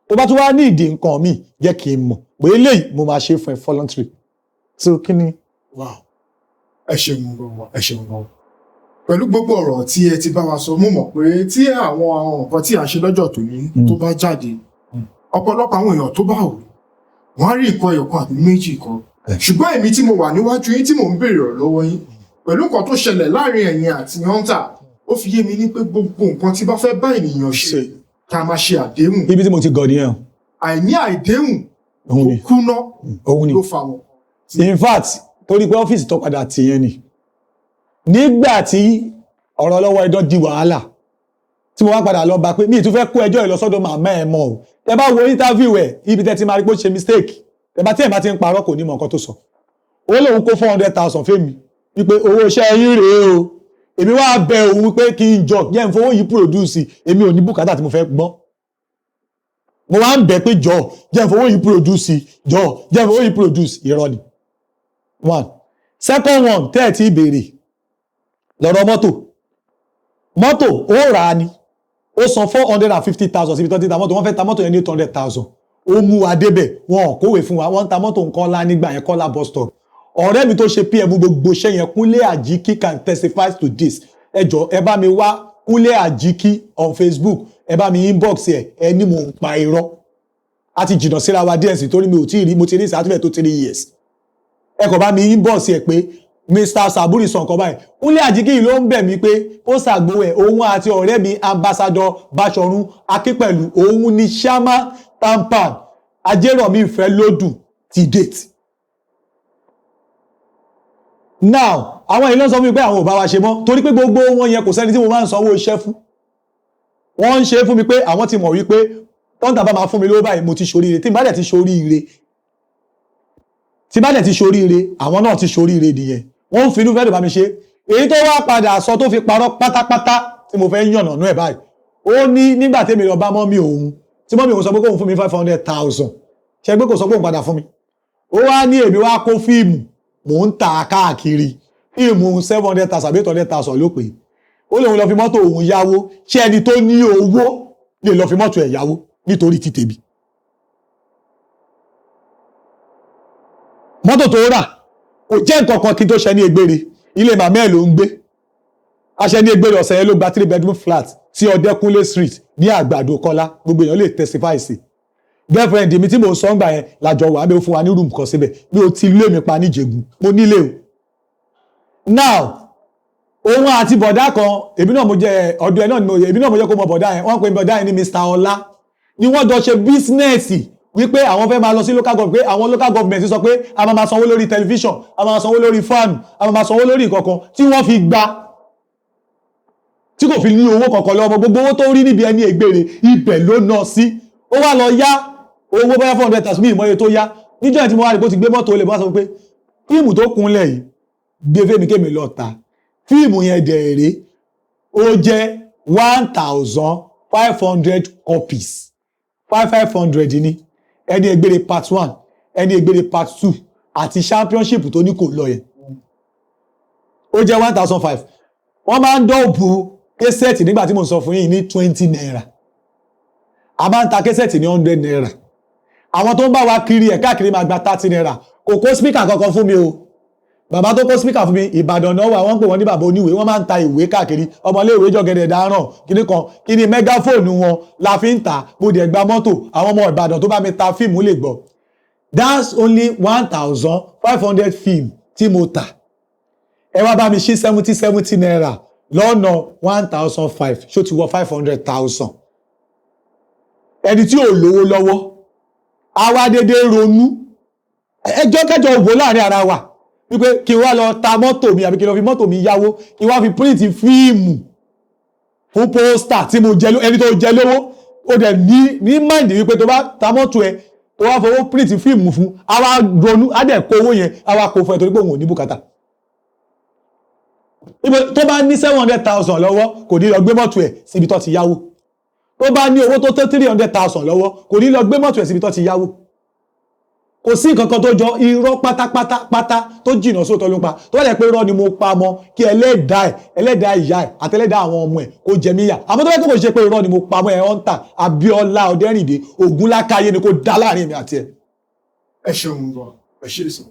Tó bá tún wá ní ìdí nǹkan mi, jẹ́ kí n mọ̀ pé eléyìí mo máa ṣe fún ẹ voluntary. So kí ni. Wow, ẹ ṣeun gan, ẹ ṣeun gan. Pẹ̀lú gbogbo ọ̀rọ̀ tí ẹ ti bá wa sọ, mo mọ̀ pé tí àwọn nǹkan tí à ń ṣe lọ́jọ́ tòní tó bá jáde, ọ̀pọ̀lọpọ̀ àwọn èèyàn tó bá wò, wọ́n á rí nǹkan ẹyọ̀kan àbí méjì kan. Ṣùgbọ́n èmi tí mo wà níwájú yín, tí mò ń béèrè ọ̀rọ̀ lọ́wọ́ yín, pẹ̀lú nǹkan tó ṣẹlẹ̀ láàrin ẹ̀yin àti Hunter, ó fi yé mi ní pé gbogbo nǹkan tí bá fẹ́ bá ènìyàn ṣe, ká máa ṣe àdéhùn. Ibi tí mo ti gọ̀ nìyẹn o. Àìní àìdéhùn Òun tó ni. kúná Òun ni. ló fa wọn. In fact, torí pé ọ́fíìsì tó padà tì yẹn ni, nígbà tí ọ̀rọ̀ ọlọ́wọ́ idán di wàhálà, tí mo wá padà lọ bá pé mi ì tún fẹ́ kó ẹjọ́ yìí lọ sọ́dọ̀ màmá ẹ̀ mọ́ o. Tẹ bá wo interview ẹ̀, ibi tẹ ti máa rí pé ó ṣe mistake, tẹ bá tí ẹ̀ bá ti ń parọ́, kò ní mọ̀ nǹkan tó sọ. Ó lóun kó 400,000 fẹ́mi wípé owó iṣẹ́ yín rèé o. Èmi wá bẹ òun pé kí n jọ jẹ́ n fowó yìí produce, èmi ò ní bùkátà tí mo fẹ́ gbọ́n. Mo wá ń bẹ̀ pé jọ jẹ́ n fowó yìí produce, jọ jẹ́ n fowó yìí produce. Irọ́ ni. One second one tẹ́ ẹ̀ tí ì béèrè lọ́rọ̀ mọ́tò. Mọ́tò ó rà á ni, ó san 450,000 síbi tó ti ta mọ́tò. Wọ́n fẹ́ ta mọ́tò yẹn ní 800,000. Ó mú wa débẹ̀, wọn ò kówè fún wa. Wọ́n ń ta mọ́tò Kọ́lá nígbà yẹn, Kọ́lá bus stop. Ọ̀rẹ́ mi tó ṣe PM gbogbo iṣẹ́ yẹn, Kúnlé Àjíkí, can testify to this. Ẹ jọ, ẹ bá mi wá Kúnlé Àjíkí on Facebook, ẹ bá mi inbox ẹ, ẹ ní mò ń pa irọ́. A ti jìnnà síra wa díẹ̀ sí, torí mi ò tí ì rí, mo ti rí ìsàtúfẹ̀ tó 3 years. Ẹ kàn bá mi inbox ẹ pé Mr Saburi sọ nǹkan báyìí. Kúnlé Àjíkí yìí ló ń bẹ̀ mí pé ó ṣàgbówó ẹ̀. Òun àti ọ̀rẹ́ mi, Ambassador Báṣọ̀run Akínpẹ̀lú, òun ni Shama Tampan Ajérọ̀mí ìfẹ́ lódù ti date. Now, àwọn èèyàn sọ fún mi pé àwọn ò bá wa ṣe mọ́, torí pé gbogbo wọn yẹn, kò sẹ́ni tí mo máa ń sanwó iṣẹ́ fún. Wọ́n ń ṣe fún mi pé àwọn ti mọ̀ wípé tọ́ǹtà bá máa fún mi lówó báyìí, mo ti ṣoríire. Tí n bá dẹ̀ ti ṣoríire, tí bá dẹ̀ ti ṣoríire, àwọn náà ti ṣoríire nìyẹn. Wọ́n ń finú fẹ́ẹ́ lè bá mi ṣe. Èyí tó wá padà sọ tó fi parọ́ pátápátá tí mo fẹ́ yànnà nú ẹ̀ báyìí, ó ní nígbà tèmi lọ bá mummy òun, tí mummy òun sọ pé kóun fún mi 500,000, ṣe pé kò sọ pé òun padà fún mi. Ó wá ní èmi wá kó fíìmù, mò ń tà á káàkiri, fíìmù 700,000 àbí 800,000 ló pè é. Ó lóun lọ fi mọ́tò òun yáwó. Ṣé ẹni tó ní owó lè lọ fi mọ́tò ẹ̀ yáwó nítorí ti tèmi? Mọ́tò tó rà kò jẹ́ nǹkan kan kí n tó ṣe ní egbére. Ilé màmá ẹ̀ ló ń gbé aṣẹ ní egbére. Ọ̀sẹ̀ yẹn ló gba three bedroom flat sí Ọdẹ́kúnlé Street ní Àgbàdo Kọ́lá. Gbogbo èèyàn lè testify sí. Girlfriend mi tí mò ń sọ ń gbà yẹn làjọ wà á, fún wa ní room kan síbẹ̀. Mi ò ti lé mi pa níjẹ̀gùn, mo nílé o. Now, òun àti bọ̀dá kan, èmi náà mo jẹ ọdún ẹ náà ni mo, èmi náà mo jẹ́ kó mọ bọ̀dá yẹn. Wọ́n pe bọ̀dá yẹn ní Mr. Ọlá. Ni wọ́n jọ ṣe business wípé àwọn fẹ́ máa lọ sí local government, pé àwọn local government sọ pé a máa máa sanwó lórí tẹlifíṣàn, a máa máa sanwó lórí fáànù, a máa máa sanwó lórí ìkọ̀kan, tí wọ́n fi gba tí kò fi ní owó kankan lọ́wọ́. Gbogbo owó tó rí níbi ẹni ègbèrè, ibẹ̀ ló ná sí. Ó wá lọ yá owó bóyá 400,000, mi ìmọ̀ye tó yá. Níjọ́ tí mo wá rí pé ó ti gbé mọ́tò olè, bá sọ pé fíìmù tó kúnlẹ̀ yìí, gbé fèmí kémi lọ ta fíìmù yẹn. Dẹ̀rẹ̀ ó jẹ́ 1,500 copies, five five hundred ní ẹni ègbèrè part one, ẹni ègbèrè part two àti championship tó ní kò lọ yẹn. Ó jẹ́ 1,500. Wọ́n máa ń dọ́ọ̀bù késẹ̀tì nígbà tí mo sọ fún yín ní ₦20. A máa ń ta késẹ̀tì ní ₦100. Àwọn tó ń bá wa kiri ẹ̀ káàkiri máa gba ₦30. Kò kó speaker kankan fún mi o. Bàbá tó kó speaker fún mi, Ìbàdàn náà wà, wọ́n ń pè wọ́n ní bàbá oníwèé. Wọ́n máa ń ta ìwé káàkiri, ọmọléèwé jọ̀gẹ̀dẹ̀ dáràn kíní kan kíní, megaphone wọn la fi ń tà. Mo dẹ̀ gba mọ́tò. Àwọn ọmọ Ìbàdàn tó bá mi ta fíìmù lè gbọ́. That's only 1,500 film tí mo tà. Ẹ wá bá mi ṣí ₦70 70 lọ́nà 1,500, ṣó ti wọ 500,000? Ẹni tí ò lówó lọ́wọ́ á wá dédé ronú ẹjọ́ kẹjọ wò láàrin ara wa wípé kí n wá lọ ta mọ́tò mi àbí kí n lọ fi mọ́tò mi yáwó, kí n wá fi print fíìmù fún poster tí mo jẹ. Ẹni tó jẹ lówó, ó dẹ̀ ní mind wípé tó bá ta mọ́tò ẹ, tó wá fowó print fíìmù fún, á wá ronú, á dẹ̀ kó owó yẹn, á wá kó fún ẹ, torí pé òun ò ní bùkátà. Ibo tó bá ní 700,000 lọ́wọ́, kò ní lọ gbé mọ́tò ẹ̀ síbi tó ti yáwó. Tó bá ní owó tó tó 300,000 lọ́wọ́, kò ní lọ gbé mọ́tò ẹ̀ síbi tó ti yáwó. Kò sí nǹkan kan tó jọ. Irọ́ pátápátá pátá tó jìnnà sóòótọ́ ló ń pa. Tó bá jẹ́ pé irọ́ ni mo pa mọ́, kí ẹlẹ́dàá ẹ̀, ẹlẹ́dàá ìyá ẹ̀ àtẹlẹ́dàá àwọn ọmọ ẹ̀ kó jẹ mí yà. Àmọ́ tó bá yẹ kó kò ṣe pé irọ́ ni mo pa mọ́ ẹ̀, ọ́n tà Abíọ́lá Ọdẹ́rìndé Ògúnlákáyé ni kò dá láàrin èmi àti ẹ̀. Ẹ ṣeun gan, ẹ ṣe é sọ.